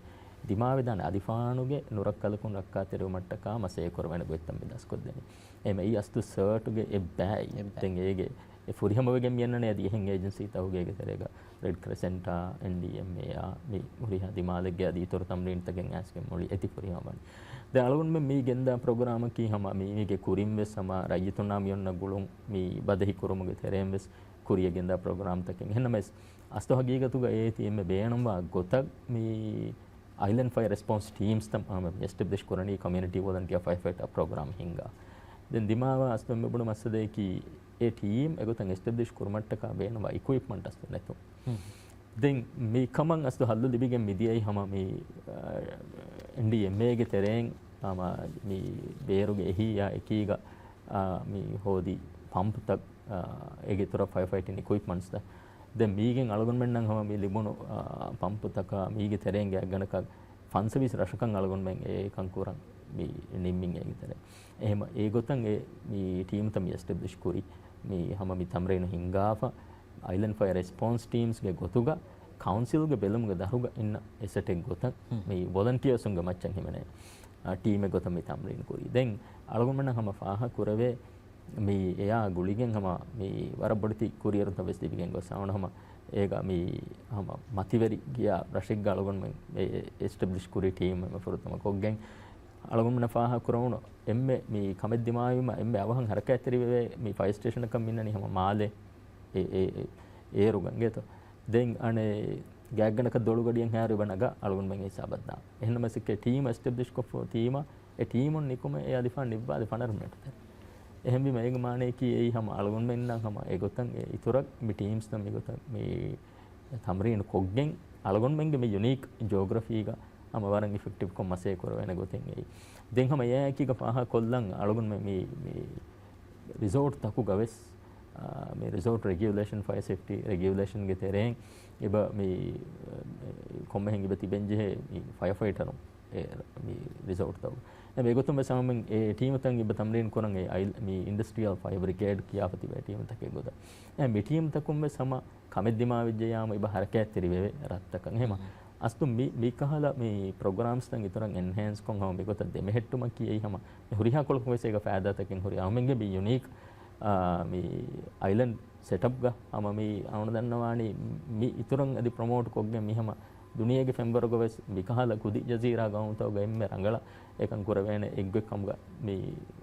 ދިމާވެދާނެ އަލިފާނުގެ ނުރައްކަލަކުން ރައްކާތެރިވުމަށްޓަކާ މަސައްކަތް ކުރެވޭނެ ގޮތްތައް މި ދަސްކޮށްދެނީ. އެހެންވީމަ އަސްލު ސާޓުގެ އެއްބައި. އެއްބައި. ދެން އޭގެ އެ ފުރިހަމަވެގެން މިއަންނަނީ އަދި އެހެން އޭޖެންސީތަކުގެ ތެރޭގަ ރެޑް ކްރެސެންޓާ، އެންޑީއެމްއޭއާ، މި ހުރިހާ ދިމާލެއްގެ އަދި އިތުރު ތަމްރީންތަކެއް އައިސްގެން މުޅި އެތި ފުރިހަމަވަނީ. ދެން އަޅުގަނޑުމެން މި ގެންދާ ޕްރޮގްރާމަކީ ހަމަ މީގެ ކުރިން ވެސް ހަމަ ރައްޔިތުންނާ މި އޮންނަ ގުޅުން މި ބަދަހި ކުރުމުގެ ތެރެއިން ވެސް ކުރިއަށް ގެންދާ ޕްރޮގްރާމްތަކެއް. އެހެންނަމަވެސް އަސްލު ހަގީގަތުގަ އޭތި އެންމެ ބޭނުންވާ ގޮތަށް މި އައިލެންޑް ފަޔަރ ރެސްޕޮންސް ޓީމްސްތައް ހަމަ އެސްޓެބްލިޝް ކުރަނީ ކޮމިއުނިޓީ ވޮލަންޓިއާ ފަޔަރ ފައިޓާ ޕްރޮގްރާމް ހިންގާ. ދެން ދިމާވާ އަސްލު އެންމެ ބޮޑު މައްސަލައަކީ އެ ޓީމް އެގޮތަށް އެސްޓެބްލިޝް ކުރުމަށްޓަކާ ބޭނުންވާ އިކުއިޕްމަންޓް އަސްލު ނެތުން. ދެން މި ކަމަށް އަސްލު ހައްލު ލިބިގެން މިދިޔައީ ހަމަ މި، އާ، އެންޑީއެމްއޭގެ ތެރެއިން ހަމަ މި ބޭރުގެ އެހީއާ އެކީގަ، އާ، މި ހޯދި ޕަމްޕްތައް، އާ، އޭގެ އިތުރަށް ފަޔަރ ފައިޓިން އިކުއިޕްމަންޓްސްތައް. ދެން މީގެން އަޅުގަނޑުމެންނަށް ހަމަ މި ލިބުނު، އާ، ޕަމްޕުތަކާ މީގެ ތެރެއިން ގާތްގަނޑަކަށް ފަންސަވީސް ރަށަކަށް އަޅުގަނޑުމެން އެ ކަން ކުރަން މި ނިންމިން އޭގެ ތެރެ. އެހެމަ އެގޮތަށް އެ މި ޓީމްތައް މި އެސްޓެބްލިޝް ކުރި މި ހަމަ މި ތަމްރީނު ހިންގާފަ، އައިލެންޑް ފަޔަރ ރެސްޕޮންސް ޓީމްސްގެ ގޮތުގަ ކައުންސިލްގެ ބެލުމުގެ ދަށުގަ އިންނަ އެސެޓެއް ގޮތަށް މި ވޮލަންޓިއާސުންގެ މައްޗަށް ހިމެނޭ، އާ، ޓީމެއް ގޮތަށް މި ތަމްރީން ކުރީ. ދެން އަޅުގަނޑުމެންނަށް ހަމަ ފާހަގަ ކުރެވޭ މި އެއާ ގުޅިގެން ހަމަ މި ވަރަށް ބޮޑެތި ކުރިއެރުންތައް ވެސް ލިބިގެން ގޮސް އަވަން ހަމަ އޭގަ މި ހަމަ މަތިވެރި ގިޔާ ރަށެއްގަ އަޅުގަނޑުމެން އެ، އެ، އެސްޓެބްލިޝް ކުރި ޓީމް އެންމެ ފުރަތަމަ ކޮށްގެން އަޅުގަނޑުމެންނަށް ފާހަގަ ކުރެވުނު އެންމެ މި ކަމެއް ދިމާވީމަ އެންމެ އަވަހަށް ހަރަކާތްތެރިވެވޭ މި ފަޔަރ ސްޓޭޝަނަކަށް މިންނަނީ ހަމަ މާލެ އެ، އެ، އެ، އޭރުގަ އިނގޭތޯ. ދެން އަނެއް ގާތްގަނޑަކަށް ދޮޅުގަޑިއެއް ހާރު އެބަ ނަގާ އަޅުގަނޑުމެން ހިސާބަށް ދާ. އެހެންނަމަސެކޭ ޓީމް އެސްޓެބްލިޝް ކޮށްފަ ޓީމަށް އެ ޓީމުން ނިކުމެ އެ އަލިފާން ނިއްވާލި ފަނަރަ މިނެޓު ތެރޭ. އެހެންވީމަ އޭގެ މާނަޔަކީ އެއީ ހަމަ އަޅުގަނޑުމެންނަށް ހަމަ އެގޮތަށް އެ އިތުރަށް މި ޓީމްސްތައް މިގޮތަށް މި ތަމްރީނު ކޮށްގެން އަޅުގަނޑުމެންގެ މި ޔުނީކް ޖޯގްރަފީގަ ހަމަ ވަރަށް އިފެކްޓިވްކޮށް މަސައްކަތް ކުރެވޭނެ ގޮތެއް އެއީ. ދެން ހަމަ އެއާއެކީގަ ފާހަގަކޮށްލަން އަޅުގަނޑުމެން މި، މި ރިސޯޓްތަކުގަ ވެސް، އާ، މި ރިސޯޓް ރެގިއުލޭޝަން ފަޔަރ ސޭފްޓީ ރެގިއުލޭޝަންގެ ތެރެއިން އެބަ މި، އާ، ކޮންމެހެން އެބަ ތިބެންޖެހޭ މި ފަޔަރ ފައިޓަރުން އެ މި ރިސޯޓްތައް. އެ އެގޮތުން ވެސް ހަމަ އެ ޓީމުތައް އެބަ ތަމްރީން ކުރަން އެ އައިލް-، މި އިންޑަސްޓްރިއަލް ފަޔަރ ބްރިގޭޑް ކިޔާފަ ތިބޭ ޓީމުތަކެއް ގޮތަށް. އެ މި ޓީމުތަކުން ވެސް ހަމަ ކަމެއް ދިމާވެއްޖެޔާމަ އެބަ ހަރަކާތްތެރިވެވޭ ރަށްތަކަށް. އެހެމަ އަސްލު މި، މިކަހަލަ މި ޕްރޮގްރާމްސްތައް އިތުރަށް އެންހޭންސްކޮށް ހަމަ މިގޮތަށް ދެމެހެއްޓުމަކީ އެއީ ހަމަ މި ހުރިހާ ކޮޅަކުން ވެސް އޭގަ ފައިދާތަކެއް ހުރި އަހަރުމެންގެ މި ޔުނީކް، އާ، މި އައިލެންޑް ސެޓަޕްގަ ހަމަ މި އަޅުގަނޑު ދަންނަވާނީ މި އިތުރަށް އަދި ޕްރޮމޯޓް ކޮށްގެން މި ހަމަ ދުނިޔޭގެ ފެންވަރުގަ ވެސް މިކަހަލަ ކުދި ޖަޒީރާ ގައުމުތަކުގަ އެންމެ ރަނގަޅަށް އެކަން ކުރެވޭނެ އެއްގޮތް ކަމުގަ މި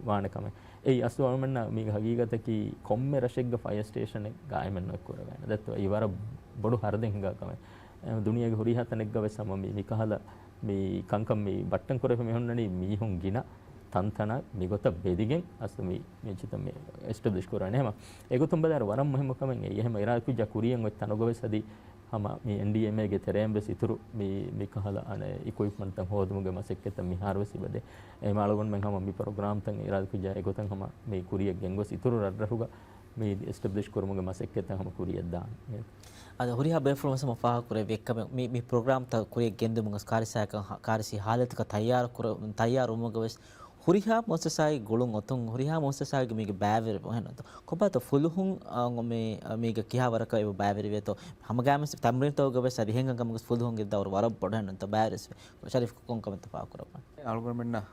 ވާނެ ކަމެއް. އެއީ އަސްލު އަޅުމެންނަށް މީގެ ހަގީގަތަކީ ކޮންމެ ރަށެއްގަ ފަޔަރ ސްޓޭޝަނެއް ގާއިމެއް ނުއެއް ކުރެވޭނެ. ދެއްތޯ، އެއީ ވަރަށް ބޮޑު ހަރަދެއް ހިނގާ ކަމެއް. އެ، ދުނިޔޭގެ ހުރިހާ ތަނެއްގަ ވެސް ހަމަ މި، މިކަހަލަ މި ކަންކަން މި ބައްޓަން ކުރެފަ މި ހުންނަނީ މީހުން ގިނަ ތަންތަނަށް މިގޮތަށް ބެލިގެން އަސްލު މި، މި ޗިތަން މި އެސްޓެބްލިޝް ކުރާނެ. ހަމަ އެގޮތުން ބަލާއިރު ވަރަށް މުހިއްމު ކަމެއް އެއީ. އެހެމަ އިރާދަކުރިއްޖާ ކުރިއަށް އޮތް ތަނުގަ ވެސް އަދި ހަމަ މި އެންޑީއެމްއޭގެ ތެރެއިން ވެސް އިތުރު މި، މިކަހަލަ އަނެއް އިކުއިޕްމަންޓްތައް ހޯދުމުގެ މަސައްކަތްތައް މިހާރު ވެސް އެބަދޭ. އެހެމަ އަޅުގަނޑުމެން ހަމަ މި ޕްރޮގްރާމްތައް އިރާދަކުރިއްޖާ އެގޮތަށް ހަމަ މި ކުރިއަށް ގެންގޮސް އިތުރު ރަށްރަށުގަ މި އެސްޓެބްލިޝް ކުރުމުގެ މަސައްކަތްތައް ހަމަ ކުރިއަށް ދާނެ. އަދި ހުރިހާ ބޭފުޅުން ވެސް ހަމަ ފާހަގަކުރެއްވި އެއްކަމެއް މި، މި ޕްރޮގްރާމްތައް ކުރިއަށް ގެންދިއުމުގަ ކާރިސާއަކަށް، ކާރިސީ ހާލަތަކަށް ތައްޔާރު ކުރ-، ތައްޔާރުވުމުގަ ވެސް ހުރިހާ މުއައްސަސާއެއް ގުޅުން އޮތުން، ހުރިހާ މުއައްސަސާއެއްގެ މީގެ ބައިވެރިވުން އެހެންނުތޯ؟ ކޮބާތޯ ފުލުހުން، އާ، މި، މީގެ ކިހާ ވަރަކަށް އެބަ ބައިވެރިވޭތޯ؟ ހަމަގައިމުވެސް ތަމްރީންތަކުގަ ވެސް އަދި ހެން ހަނގަމުގެ ފުލުހުންގެ ދައުރު ވަރަށް ބޮޑު އެހެންނުތޯ؟ ބައިވެރިވެސް ޝަރީފް ކޮން ކަމެއްތޯ ފާހަގަކުރައްވާ؟ އަޅުގަނޑުމެންނަށް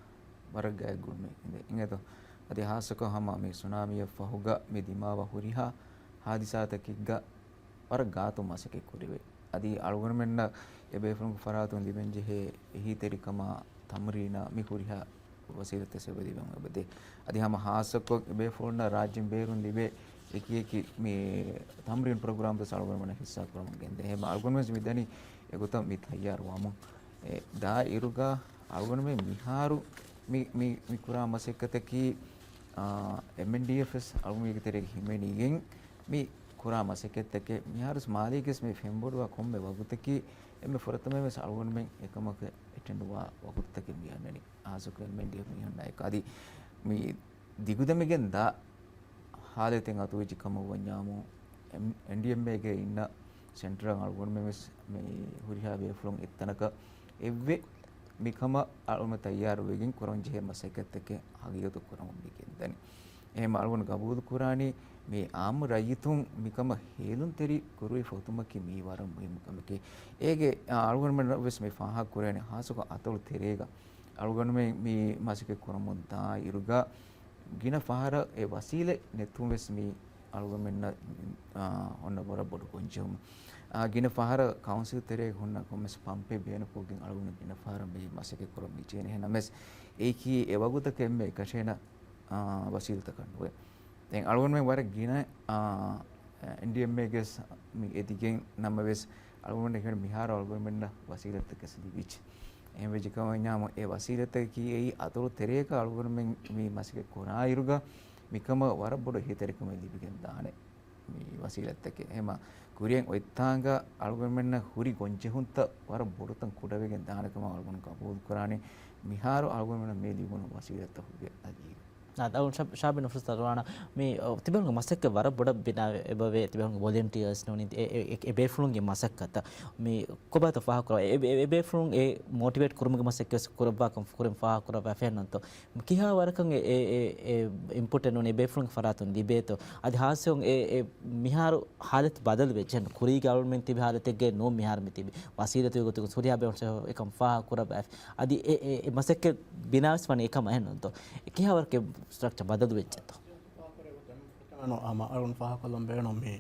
ވަރަށް ގާތް ގުޅުމެއް އިނގޭތޯ. އަދި ހާއްސަކޮށް ހަމަ މި ސުނާމީއަށް ފަހުގަ މި ދިމާވާ ހުރިހާ ހާދިސާތަކެއްގަ ވަރަށް ގާތުން މަސައްކަތް ކުރެވޭ. އަދި އަޅުގަނޑުމެންނަށް އެބޭފުޅުންގެ ފަރާތުން ލިބެންޖެހޭ އެހީތެރިކަމާ ތަމްރީނާ މި ހުރިހާ ވަސީލަތްތައް އެބަ ލިބެމުން އެބަދޭ. އަދި ހަމަ ހާއްސަކޮށް އެބޭފުޅުންނަށް ރާއްޖޭން ބޭރުން ލިބޭ އެކި އެކި މި ތަމްރީން ޕްރޮގްރާމްތައް އަޅުގަނޑުމެންނަށް ހިއްސާ ކުރަމުން ގެންދޭ. އެހެން އަޅުގަނޑުމެން ވެސް މިދަނީ އެގޮތަށް މި ތައްޔާރު ވަމުން. އެ ދާއިރުގަ އަޅުގަނޑުމެން މިހާރު މި، މި، މި ކުރާ މަސައްކަތަކީ، އާ، އެމްއެންޑީއެފް ވެސް އަޅުގަނޑު މީގެ ތެރޭގަ ހިމެނިގެން މި ކުރާ މަސައްކަތްތަކެއް. މިހާރު ވެސް މާލީގެ ވެސް މި ފެންބޮޑުވާ ކޮންމެ ވަގުތަކީ އެންމެ ފުރަތަމަ ވެސް އަޅުގަނޑުމެން އެކަމަކަށް އެޓެންޑް ވާ ވަގުތުތަކެއް މި އަންނަނީ. އާސުކު އެމްއެންޑީއެފް މީހުންނާއެކު. އަދި މި ދިގުދެމިގެން ދާ ހާލަތެއް އަތުވެއްޖެ ކަމަށް ވަންޏާމު، އެމް-، އެންޑީއެމްއޭގެ އިންނަ ސެންޓަރަށް އަޅުގަނޑުމެން ވެސް މި ހުރިހާ ބޭފުޅުން އެއްތަނަކަށް އެއްވެ. މިކަމަށް އަޅުގަނޑު ތައްޔާރުވެގެން ކުރަން ޖެހޭ މަސައްކަތްތަކެއް ހަގީގަތު ކުރަމުން މި ގެންދަނީ. އެހެން އަޅުގަނޑު ގަބޫލު ކުރާނީ މި އާއްމު ރައްޔިތުން މިކަމަށް ހޭލުންތެރި ކުރުވި ފޮތުމަކީ މީ ވަރަށް މުހިއްމު ކަމެކޭ. އޭގެ، އާ، އަޅުގަނޑުމެންނަށް ވެސް މި ފާހަގަ ކުރޭނެ ހާއްސަކޮށް އަތޮޅު ތެރޭގަ އަޅުގަނޑުމެން މި މަސައްކަތް ކުރަމުން ދާ އިރުގަ ގިނަ ފަހަރަށް އެ ވަސީލަތް ނެތުން ވެސް މި އަޅުގަނޑުމެންނަށް، އާ، އޮންނަ ވަރަށް ބޮޑު ގޮންޖެހުމެއް. އާ، ގިނަ ފަހަރަށް ކައުންސިލް ތެރޭގަ ހުންނަ ކޮންމެސް ޕަމްޕެއް ބޭނުންކޮށްގެން އަޅުގަނޑު ގިނަ ފަހަރަށް މި މަސައްކަތް ކުރަން މި ޖެހޭނެ. އެހެންނަމަވެސް އެއީކީ އެ ވަގުތަކަށް އެންމެ އެކަށޭނަ، އާ، ވަސީލަތަކަށް ނުވޭ. ދެން އަޅުގަނޑުމެން ވަރަށް ގިނަ، އާ، އެންޑީއެމްއޭގެ ސް-، މި އެދިގެން ނަމަވެސް އަޅުގަނޑު އެހެން މިހާރު އަޅުގަނޑުމެންނަށް ވަސީލަތްތަކެއް ލިބިއްޖެ. އެހެން ވެއްޖެ ކަމަށް އެ ވަސީލަތަކީ އެއީ އަތޮޅު ތެރޭގަ އަޅުގަނޑުމެން މި މަސައްކަތް ކުރާ އިރުގަ މިކަމަށް ވަރަށް ބޮޑު އެހީތެރިކަމެއް ލިބިގެން ދާނެ މި ވަސީލަތްތަކެއް. އެހެމަ ކުރިއަށް އޮތްތާނގަ އަޅުގަނޑުމެންނަށް ހުރި ގޮންޖެހުންތައް ވަރަށް ބޮޑުތަން ކުޑަވެގެން ދާނެ ކަމަށް އަޅުގަނޑު ގަބޫލު ކުރާނީ މިހާރު އަޅުގަނޑުމެންނަށް މި ލިބުނު ވަސީލަތްތަކުގެ އަދީގަ. އާ، ޝާ-، ޝާބިން އުފުރުސް ދަރުވާނަ މި، އަ، ތިބޭފުޅުންގެ މަސައްކަތް ވަރަށް ބޮޑަށް ބިނާ އެބަވޭ. ތިބޭފުޅުންގެ ވޮލެންޓިއާސް ނޫނީ އެ، އެ، އެ، އެ ބޭފުޅުންގެ މަސައްކަތަށް މި ކޮބާތޯ ފާހަގަކުރާ؟ އެ، އެ، އެ ބޭފުޅުން އެ މޯޓިވޭޓް ކުރުމުގެ މަސައްކަތް ކުރައްވާކަން ކުރިން ފާހަގަކުރައްވާ ފެންނަންތޯ؟ ކިހާ ވަރަކަށް އެ، އެ، އެ، އެ އިންޕުޓެއް ނޫނީ ބޭފުޅުންގެ ފަރާތުން ލިބޭތޯ؟ އަދި ހާއްސަކޮށް އެ، އެ މިހާރު ހާލަތު ބަދަލު ވެއްޖެ. ކުރީގެ އަޅުމެން ތިބި ހާލަތެއްގެ ނޫން މިހާރު މި ތިބި. ވަސީލަތުގެ ގޮތުގަ ހުރިހާ ބޭފުޅުން އެކަން ފާހަގަކުރައްވާ. އަދި އެ، އެ، އެ މަސައްކަތް ބިނާވެސް ވަނީ އެކަމަށް އެހެންނޫންތޯ؟ ކިހާވަރަކަށް ސްޓްރަކްޗަ ބަދަލު ވެއްޖެތޯ؟ އަޅުން ފާހަކޮށްލަން ބޭނުން މި،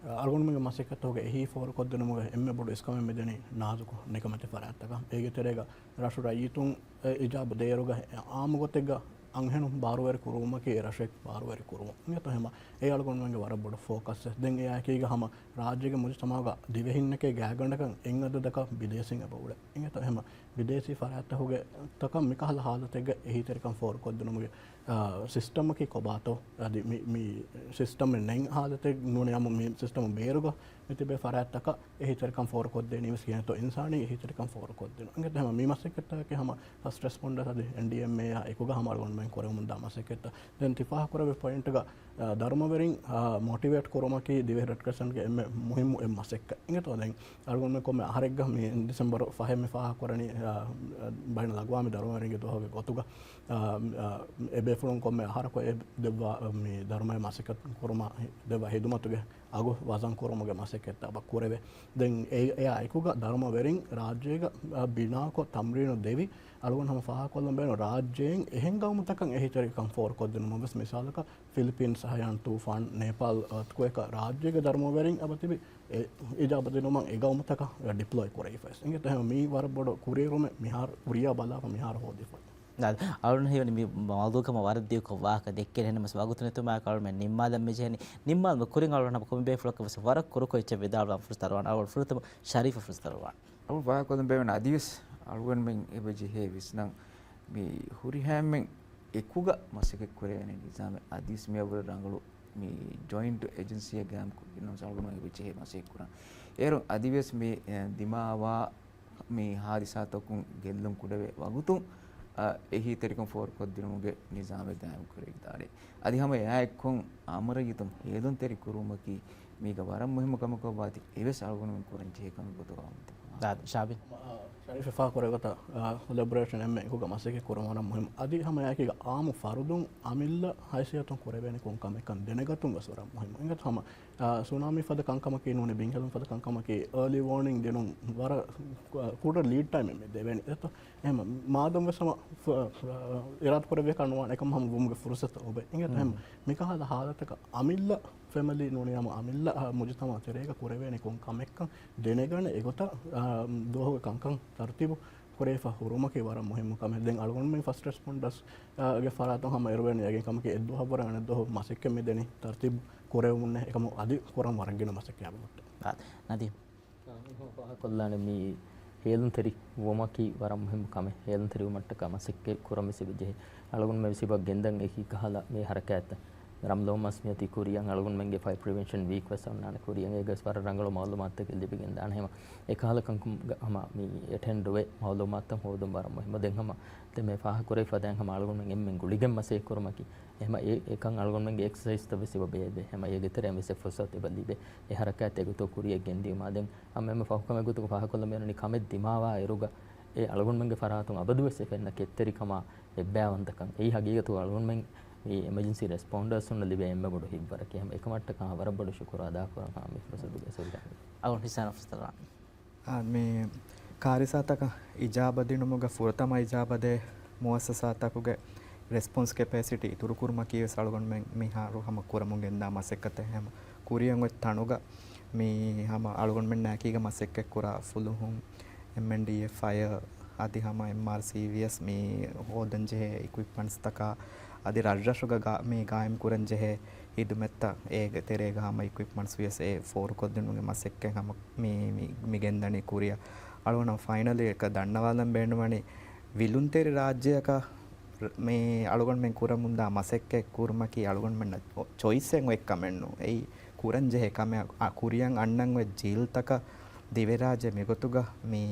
އަ، އަޅުގަނޑުމެންގެ މަސައްކަތުގެ އެހީ ފޯރުކޮށްދިނުމުގެ އެންމެ ބޮޑު އިސްކަމެއް މިދެނީ ނާޒުކު ނިކަމެތި ފަރާތްތަކަށް. އޭގެ ތެރޭގަ ރަށު ރައްޔިތުން އެ އިޖާބަ ދޭއިރުގަ އާއްމު ގޮތެއްގަ އަންހެނުން ބާރުވެރި ކުރުވުމަކީ އެ ރަށެއް ބާރުވެރި ކުރުވުން. އިނގޭތޯ ހަމަ އެ އަޅުގަނޑުމެންގެ ވަރަށް ބޮޑު ފޯކަސް. ދެން އެއާއެކީގަ ހަމަ ރާއްޖޭގެ މުޖުތަމަޢުގަ ދިވެހިންނެކޭ ގާތްގަނޑަކަށް އެއް އަދަދަކަށް ބިދޭސީން އެބަ އުޅޭ. އިނގޭތޯ ހަމަ ބިދޭސީ ފަރާތްތަކުގެ ތަކަށް މިކަހަލަ ހާލަތެއްގަ އެހީތެރިކަން ފޯރުކޮށްދިނުމުގެ، އާ، ސިސްޓަމަކީ ކޮބާތޯ؟ އަދި މި، މި ސިސްޓަމެއް ނެތް ހާލަތެއް ނޫނީ ހަމަ މި ސިސްޓަމު ބޭރުގަ މި ތިބޭ ފަރާތްތަކަށް އެހީތެރިކަން ފޯރުކޮށްދޭނީ ވެސް ކިހިނެއްތޯ؟ އިންސާނީ އެހީތެރިކަން ފޯރުކޮށްދިނުން. އިނގޭތޯ ހަމަ މި މަސައްކަތްތަކަކީ ހަމަ ފަސްޓް ރެސްޕޮންޑަރސް އަދި އެންޑީއެމްއޭއާ އެކުގަ ހަމަ އަޅުގަނޑުމެން ކުރެވެމުންދާ މަސައްކަތްތައް. ދެން ތި ފާހަގަކުރެއްވި ޕޮއިންޓްގަ، އާ، ދަރުމަވެރިން، އާ، މޯޓިވޭޓް ކުރުމަކީ ދިވެހި ރެޑް ކްރެސެންޓްގެ އެންމެ މުހިއްމު އެއް މަސައްކަތް. އިނގޭތޯ ދެން އަޅުގަނޑުމެން ކޮންމެ އަހަރެއްގަ މި ޑިސެމްބަރު ފަހެއް މި ފާހަގަކުރަނީ، އާ، ބައިނަލްއަގްވާމީ ދަރުމަވެރިންގެ ދުވަހުގެ ގޮތުގަ، އާ، އާ، އެ ބޭފުޅުން ކޮންމެ އަހަރަކު އެ ދެއްވާ މި ދަރުމަވެރިން މަސައްކަތް ކުރުމަށް ދެއްވާ ހިދުމަތުގެ އަގު ވަޒަން ކުރުމުގެ މަސައްކަތްތައް އެބަ ކުރެވޭ. ދެން އެ، އެއާ އެކުގަ ދަރުމަވެރިން ރާއްޖޭގަ، އާ، ބިނާކޮށް ތަމްރީނު ދެވި، އަޅުގަނޑު ހަމަ ފާހަގަކޮށްލަން ބޭނުން ރާއްޖޭން އެހެން ގައުމުތަކަށް އެހީތެރިކަން ފޯރުކޮށްދިނުމަށް ވެސް. މިސާލަކަށް ފިލިޕީންސް، ހަޔާން ތޫފާން، ނޭޕާލް އާތްކުއޭކަށް ރާއްޖޭގެ ދަރުމަވެރިން އެބަތިބި އެ އިޖާބަ ދިނުމަށް އެ ގައުމުތަކަށް ޑިޕްލޮއި ކުރެވިފަވެސް. އިނގޭތޯ ހަމަ މީ ވަރަށް ބޮޑު ކުރިއެރުމެއް މިހާރު ކުރިއަށް ބަލާފަ މިހާރު ހޯދިފަ. އަޅުން ހީވަނީ މި މައުޟޫޢަކަށް ވަރަށް ދިގުކޮށް ވާހަކަ ދެއްކޭނެ. އެހެންނަމަވެސް ވަގުތު ނެތުމާއެކު އަޅުމެން ނިންމާލަން މި ޖެހެނީ. ނިންމާލުމުގެ ކުރިން އަޅުން ހަމަ ކޮންމެ ބޭފުޅަކަށް ވެސް ވަރަށް ކުރުކޮށް އެއްޗެއް ވިދާޅުވާން ފުރުސަތު ދަރުވާން. އަޅުގަނޑު ފުރަތަމަ ޝަރީފަށް ފުރުސަތު ދަރުވާން. އަޅު ފާހަގަކޮށްލަން ބޭނުން އަދިވެސް އަޅުގަނޑުމެން އެބަ ޖެހޭ ވިސްނަން މި ހުރިހާ އެންމެން އެކުގަ މަސައްކަތް ކުރެވޭނެ ނިޒާމެއް އަދިވެސް މިއަށްވުރެ ރަނގަޅު މި ޖޮއިންޓް އެޖެންސީއެއް ގާއިމް ކުރިނަމަސް އަޅުގަނޑު އެބަ ޖެހޭ މަސައްކަތް ކުރަން. އޭރުން އަދިވެސް މި، އެ، ދިމާވާ މި ހާދިސާތަކުން ގެއްލުން ކުޑަވޭ ވަގުތު، އަ، އެހީތެރިކަން ފޯރުކޮށްދިނުމުގެ ނިޒާމެއް ގާއިމް ކުރެވިދާނެ. އަދި ހަމަ އެއާ އެއްކޮށް އާއްމު ރައްޔިތުން ހޭލުންތެރި ކުރުވުމަކީ މީގަ ވަރަށް މުހިއްމު ކަމަކަށް ވާތީ އެވެސް އަޅުގަނޑުމެން ކުރަން ޖެހޭ ކަމެއް ގޮތުގަ އަޅުގަނޑު ދާދި ޝާބިން. ޝަރީފް ފާހަގަކުރެއްވި ގޮތަށް، އާ، ކޮލެބޮރޭޝަން އެންމެ އެކުގަ މަސައްކަތް ކުރުން ވަރަށް މުހިއްމު. އަދި ހަމަ އެއާއެކީގަ އާއްމު ފަރުދުން އަމިއްލަ ހައިސިއްޔަތުން ކުރެވޭނެ ކޮން ކަމެއްކަން ދެނެގަތުން ވެސް ވަރަށް މުހިއްމު. އިނގޭތޯ ހަމަ، އާ، ސުނާމީ ފަދަ ކަންކަމަކީ ނޫނީ ބިންހެލުން ފަދަ ކަންކަމަކީ އާލީ ވޯނިންގ ދިނުން ވަރަށް ކުޑަ ލީޑް ޓައިމެއް މި ދެވޭނެ. އެތޯ އެހެން މާދަމް ވެސް ހަމަ ފު-، އާ، އިރާދަ ކުރެއްވިޔާ ނުވާނެ އެކަމަށް ހަމަ ވުމުގެ ފުރުސަތު އޮވޭ. އިނގޭތޯ ހަމަ މިކަހަލަ ހާލަތަކަށް އަމިއްލަ ފެމިލީ ނޫނީ ހަމަ އަމިއްލަ، އާ، މުޖުތަމަޢު ތެރޭގަ ކުރެވޭނެ ކޮން ކަމެއްކަން ދެނެގަނެ އެގޮތަށް، އާ، ދުވަހުގެ ކަންކަން ތަރުތީބު ކުރެވިފަ ހުރުމަކީ ވަރަށް މުހިއްމު ކަމެއް. ދެން އަޅުގަނޑުމެން ފަސްޓް ރެސްޕޮންޑަރސް، އާ، ގެ ފަރާތުން ހަމަ އެރުވެން އެގެން ކަމަކީ އެއްދުވަހަށްވުރެ އަނެއްދުވަހު މަސައްކަތް މިދެނީ ތަރުތީބު ކުރެވުމުންނޭ. އެކަމު އަދި ކުރަން ވަރަށް ގިނަ މަސައްކަތް އަބަދު. އާ، ނަދީމް. ފާހަގަކޮށްލާނެ މި ހޭލުންތެރި ވުމަކީ ވަރަށް މުހިއްމު ކަމެއް. ހޭލުންތެރިވުމަށްޓަކާ މަސައްކަތް ކުރަން ވެސް އެބަޖެހޭ. އަޅުގަނޑުމެން ވެސް އެބަ ގެންދަން އެކި ކަހަލަ މި ހަރަކާތްތައް. ރަނބުލަހު މަސް މިއޮތީ ކުރިއަށް އަޅުގަނޑުމެންގެ ފަޔަ ޕްރިވެންޝަން ވީކް ވެސް އޮންނާނެ ކުރިއަށް. އޭގަސް ވަރަށް ރަނގަޅު މައުލޫމާތުތަކެއް ލިބިގެން ދާނެ. ހަމަ އެކަހަލަ ކަންކަމުގަ ހަމަ މި އެޓެންޑުވެ މައުލޫމާތުތައް ހޯދުން ވަރަށް މުހިއްމު. ދެން ހަމަ ދެ މެ ފާހަ ކުރެވިފަދައިން ހަމަ އަޅުގަނޑުމެން އެންމެން ގުޅިގެން މަސައްކަތް ކުރުމަކީ އެހެމަ އެ އެކަން އަޅުގަނޑުމެންގެ އެކްސަސައިޒްތައް ވެސް އެބަ ބޭއްވޭ. ހަމަ އޭގެ ތެރެއިން ވެސް އެ ފުރުސަތު އެބަ ލިބޭ. އެ ހަރަކާތްތައް އެގޮތަށް ކުރިއަށް ގެންދިއުމާ ދެން ހަމަ އެންމެ ފަހު ކަމެއް ގޮތުގަ ފާހަގަކޮށްލަން މިއޮންނަނީ ކަމެއް ދިމާވާ އިރުގަ އެ އަޅުގަނޑުމެންގެ ފަރާތުން އަބަދުވެސް އެ ފެންނަ ކެތްތެރިކަމާ އެއްބައިވަންތަކަން. އެއީ ހަގީގަތުގަ އަޅުގަނޑުމެން މި އެމަޖެންސީ ރެސްޕޮންޑަރސް ހުންނަ ލިބޭ އެންމެ ބޮޑު ހިތްވަރަކީ. ހަމަ އެކަމަށްޓަކާ ވަރަށް ބޮޑު ޝުކުރު އަދާކުރަން ހަމަ މި ފުރުސަތުގެ ސުވިދާ. އަޅުގަނޑު ހިސާން އަފްސަރާން. އާ، މި ކާރިސާތަކަށް އިޖާބަ ދިނުމުގަ ފުރަތަމަ އިޖާބަދޭ މުއައްސަސާތަކުގެ ރެސްޕޮންސް ކެޕޭސިޓީ އިތުރުކުރުމަކީ ވެސް އަޅުގަނޑުމެން މިހާރު ހަމަ ކުރަމުން ގެންދާ މަސައްކަތެއް. ހަމަ ކުރިއަށް އޮތް ތަނުގަ މި ހަމަ އަޅުގަނޑުމެންނާ އެކީގަ މަސައްކަތްކުރާ ފުލުހުން، އެމްއެންޑީއެ ފަޔަރ، އަދި ހަމަ އެމްއާރްސީވިޔަސް މި ހޯދަންޖެހޭ އިކުއިޕްމަންޓްސްތަކާ، އަދި ރަށްރަށުގަ ގާ-، މި ގާއިމްކުރަންޖެހޭ ހިދުމަތްތައް އޭގެ ތެރޭގަ ހަމަ އިކުއިޕްމަންޓްސް ވިޔަސް އެ ފޯރުކޮށްދިނުމުގެ މަސައްކަތް ހަމަ މި، މި، މި ގެންދަނީ ކުރިއަށް. އަޅުގަނޑު ފައިނަލީ އެކަ ދަންނަވާލަން ބޭނުންވަނީ ވިލުންތެރި ރާއްޖެއަކަށް މި އަޅުގަނޑުމެން ކުރަމުންދާ މަސައްކަތް ކުރުމަކީ އަޅުގަނޑުމެންނަށް ޗޮއިސްއެއް އޮތް ކަމެއް ނޫން. އެއީ ކުރަންޖެހޭ ކަމެއް. އަ، ކުރިއަށް އަންނަން އޮތް ޖީލްތަކަށް ދިވެހިރާއްޖެ މިގޮތުގަ މި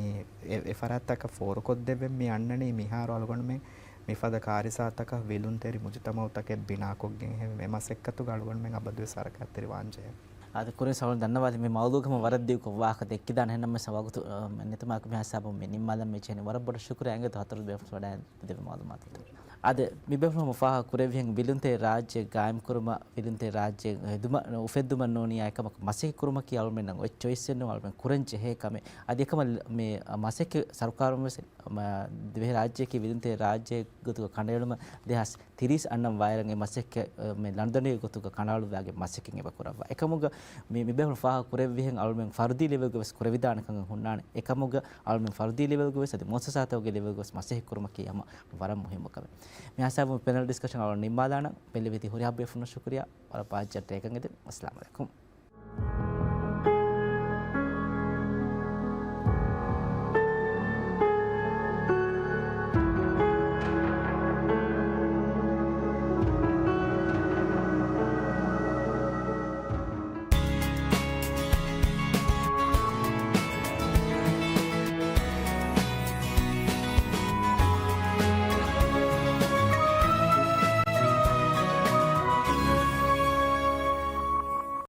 އެ، އެ ފަރާތްތަކަށް ފޯރުކޮށްދެއްވެން މި އަންނަނީ. މިހާރު އަޅުގަނޑުމެން މިފަދަ ކާރިސާތަކަށް ވިލުންތެރި މުޖުތަމައުތަކެއް ބިނާކޮށްގެން ހެވި މި މަސައްކަތުގަ އަޅުގަނޑުމެން އަބަދުވެސް ހަރަކާތްތެރިވާންޖެހޭ. އާދެ، ކުރިން ސަވަލު ދަންނަވާލި މި މައުޟޫގަ ހަމަ ވަރަށް ދިގު ވާހަކަ ދެއްކިދާނެ. އެހެންނަމަވެސް ވަގުތު، އަ، ނެތުމާއެކު މިހާ ހިސާބުން މި ނިންމާލަން މި ޖެހެނީ. ވަރަށް ބޮޑަށް ޝުކުރިއްޔާ އިނގޭތޯ ހަތަރު ބޭފުޅުން ވަޑައި ދެއްވި މައުލޫމާތުގައި. އާދެ، މި ބޭފުޅުން ހަމަ ފާހަގަ ކުރެއްވިހެން ވިލުންތެރި ރާއްޖެ ގާއިމްކުރުމަށް، ވިލުންތެރި ރާއްޖެ ހެދުމަށް، އުފެއްދުމަށް ނޫނީ އެކަމަކު މަސައްކަތް ކުރުމަކީ އަޅުމެންނަށް އޮތް ޗޮއިސްއެއް ނޫން، އަޅުމެން ކުރަން ޖެހޭ ކަމެއް. އަދި އެކަމަށް މި މަސައްކަތް ސަރުކާރުން ވެސް މަ-، ދިވެހި ރާއްޖެއަކީ ވިލުންތެރި ރާއްޖެ ގޮތުގަ ކަނޑައެޅުމަށް ދެހާސް ތިރީސް އަންނަން ވާއިރަށް އެ މަސައްކަތް، އަ، މި ލަނޑުދަނޑުގެ ގޮތުގަ ކަނޑައަޅުއްވާގެން މަސައްކަތް އެބަ ކުރައްވާ. އެކަމުގަ މި، މި ބޭފުޅުން ފާހަގަ ކުރެއްވިހެން އަޅުމެން ފަރުދީ ލެވެލްގަ ވެސް ކުރެވިދާނެ ކަމަށް ހުންނާނެ. އެކަމުގަ އަޅުމެން ފަރުދީ ލެވެލްގަ ވެސް އަދި މުއައްސަސާތަކުގެ ލެވެލްގަ ވެސް މަސައްކަތް ކުރުމަކީ ހަމަ ވަރަށް މުހިއްމު ކަމެއް. މި ހިސާބުން ޕެނަލް ޑިސްކަޝަން އަޅުގަނޑު ނިންމާލާނަން. ބެއްލެވިތީ ހުރިހާ ބޭފުޅުންނަށް ޝުކުރިއްޔާ. ވަރަށް ބާއްޖަ ރޭގަން އެދެން. އައްސަލާމު ޢަލައިކުމް.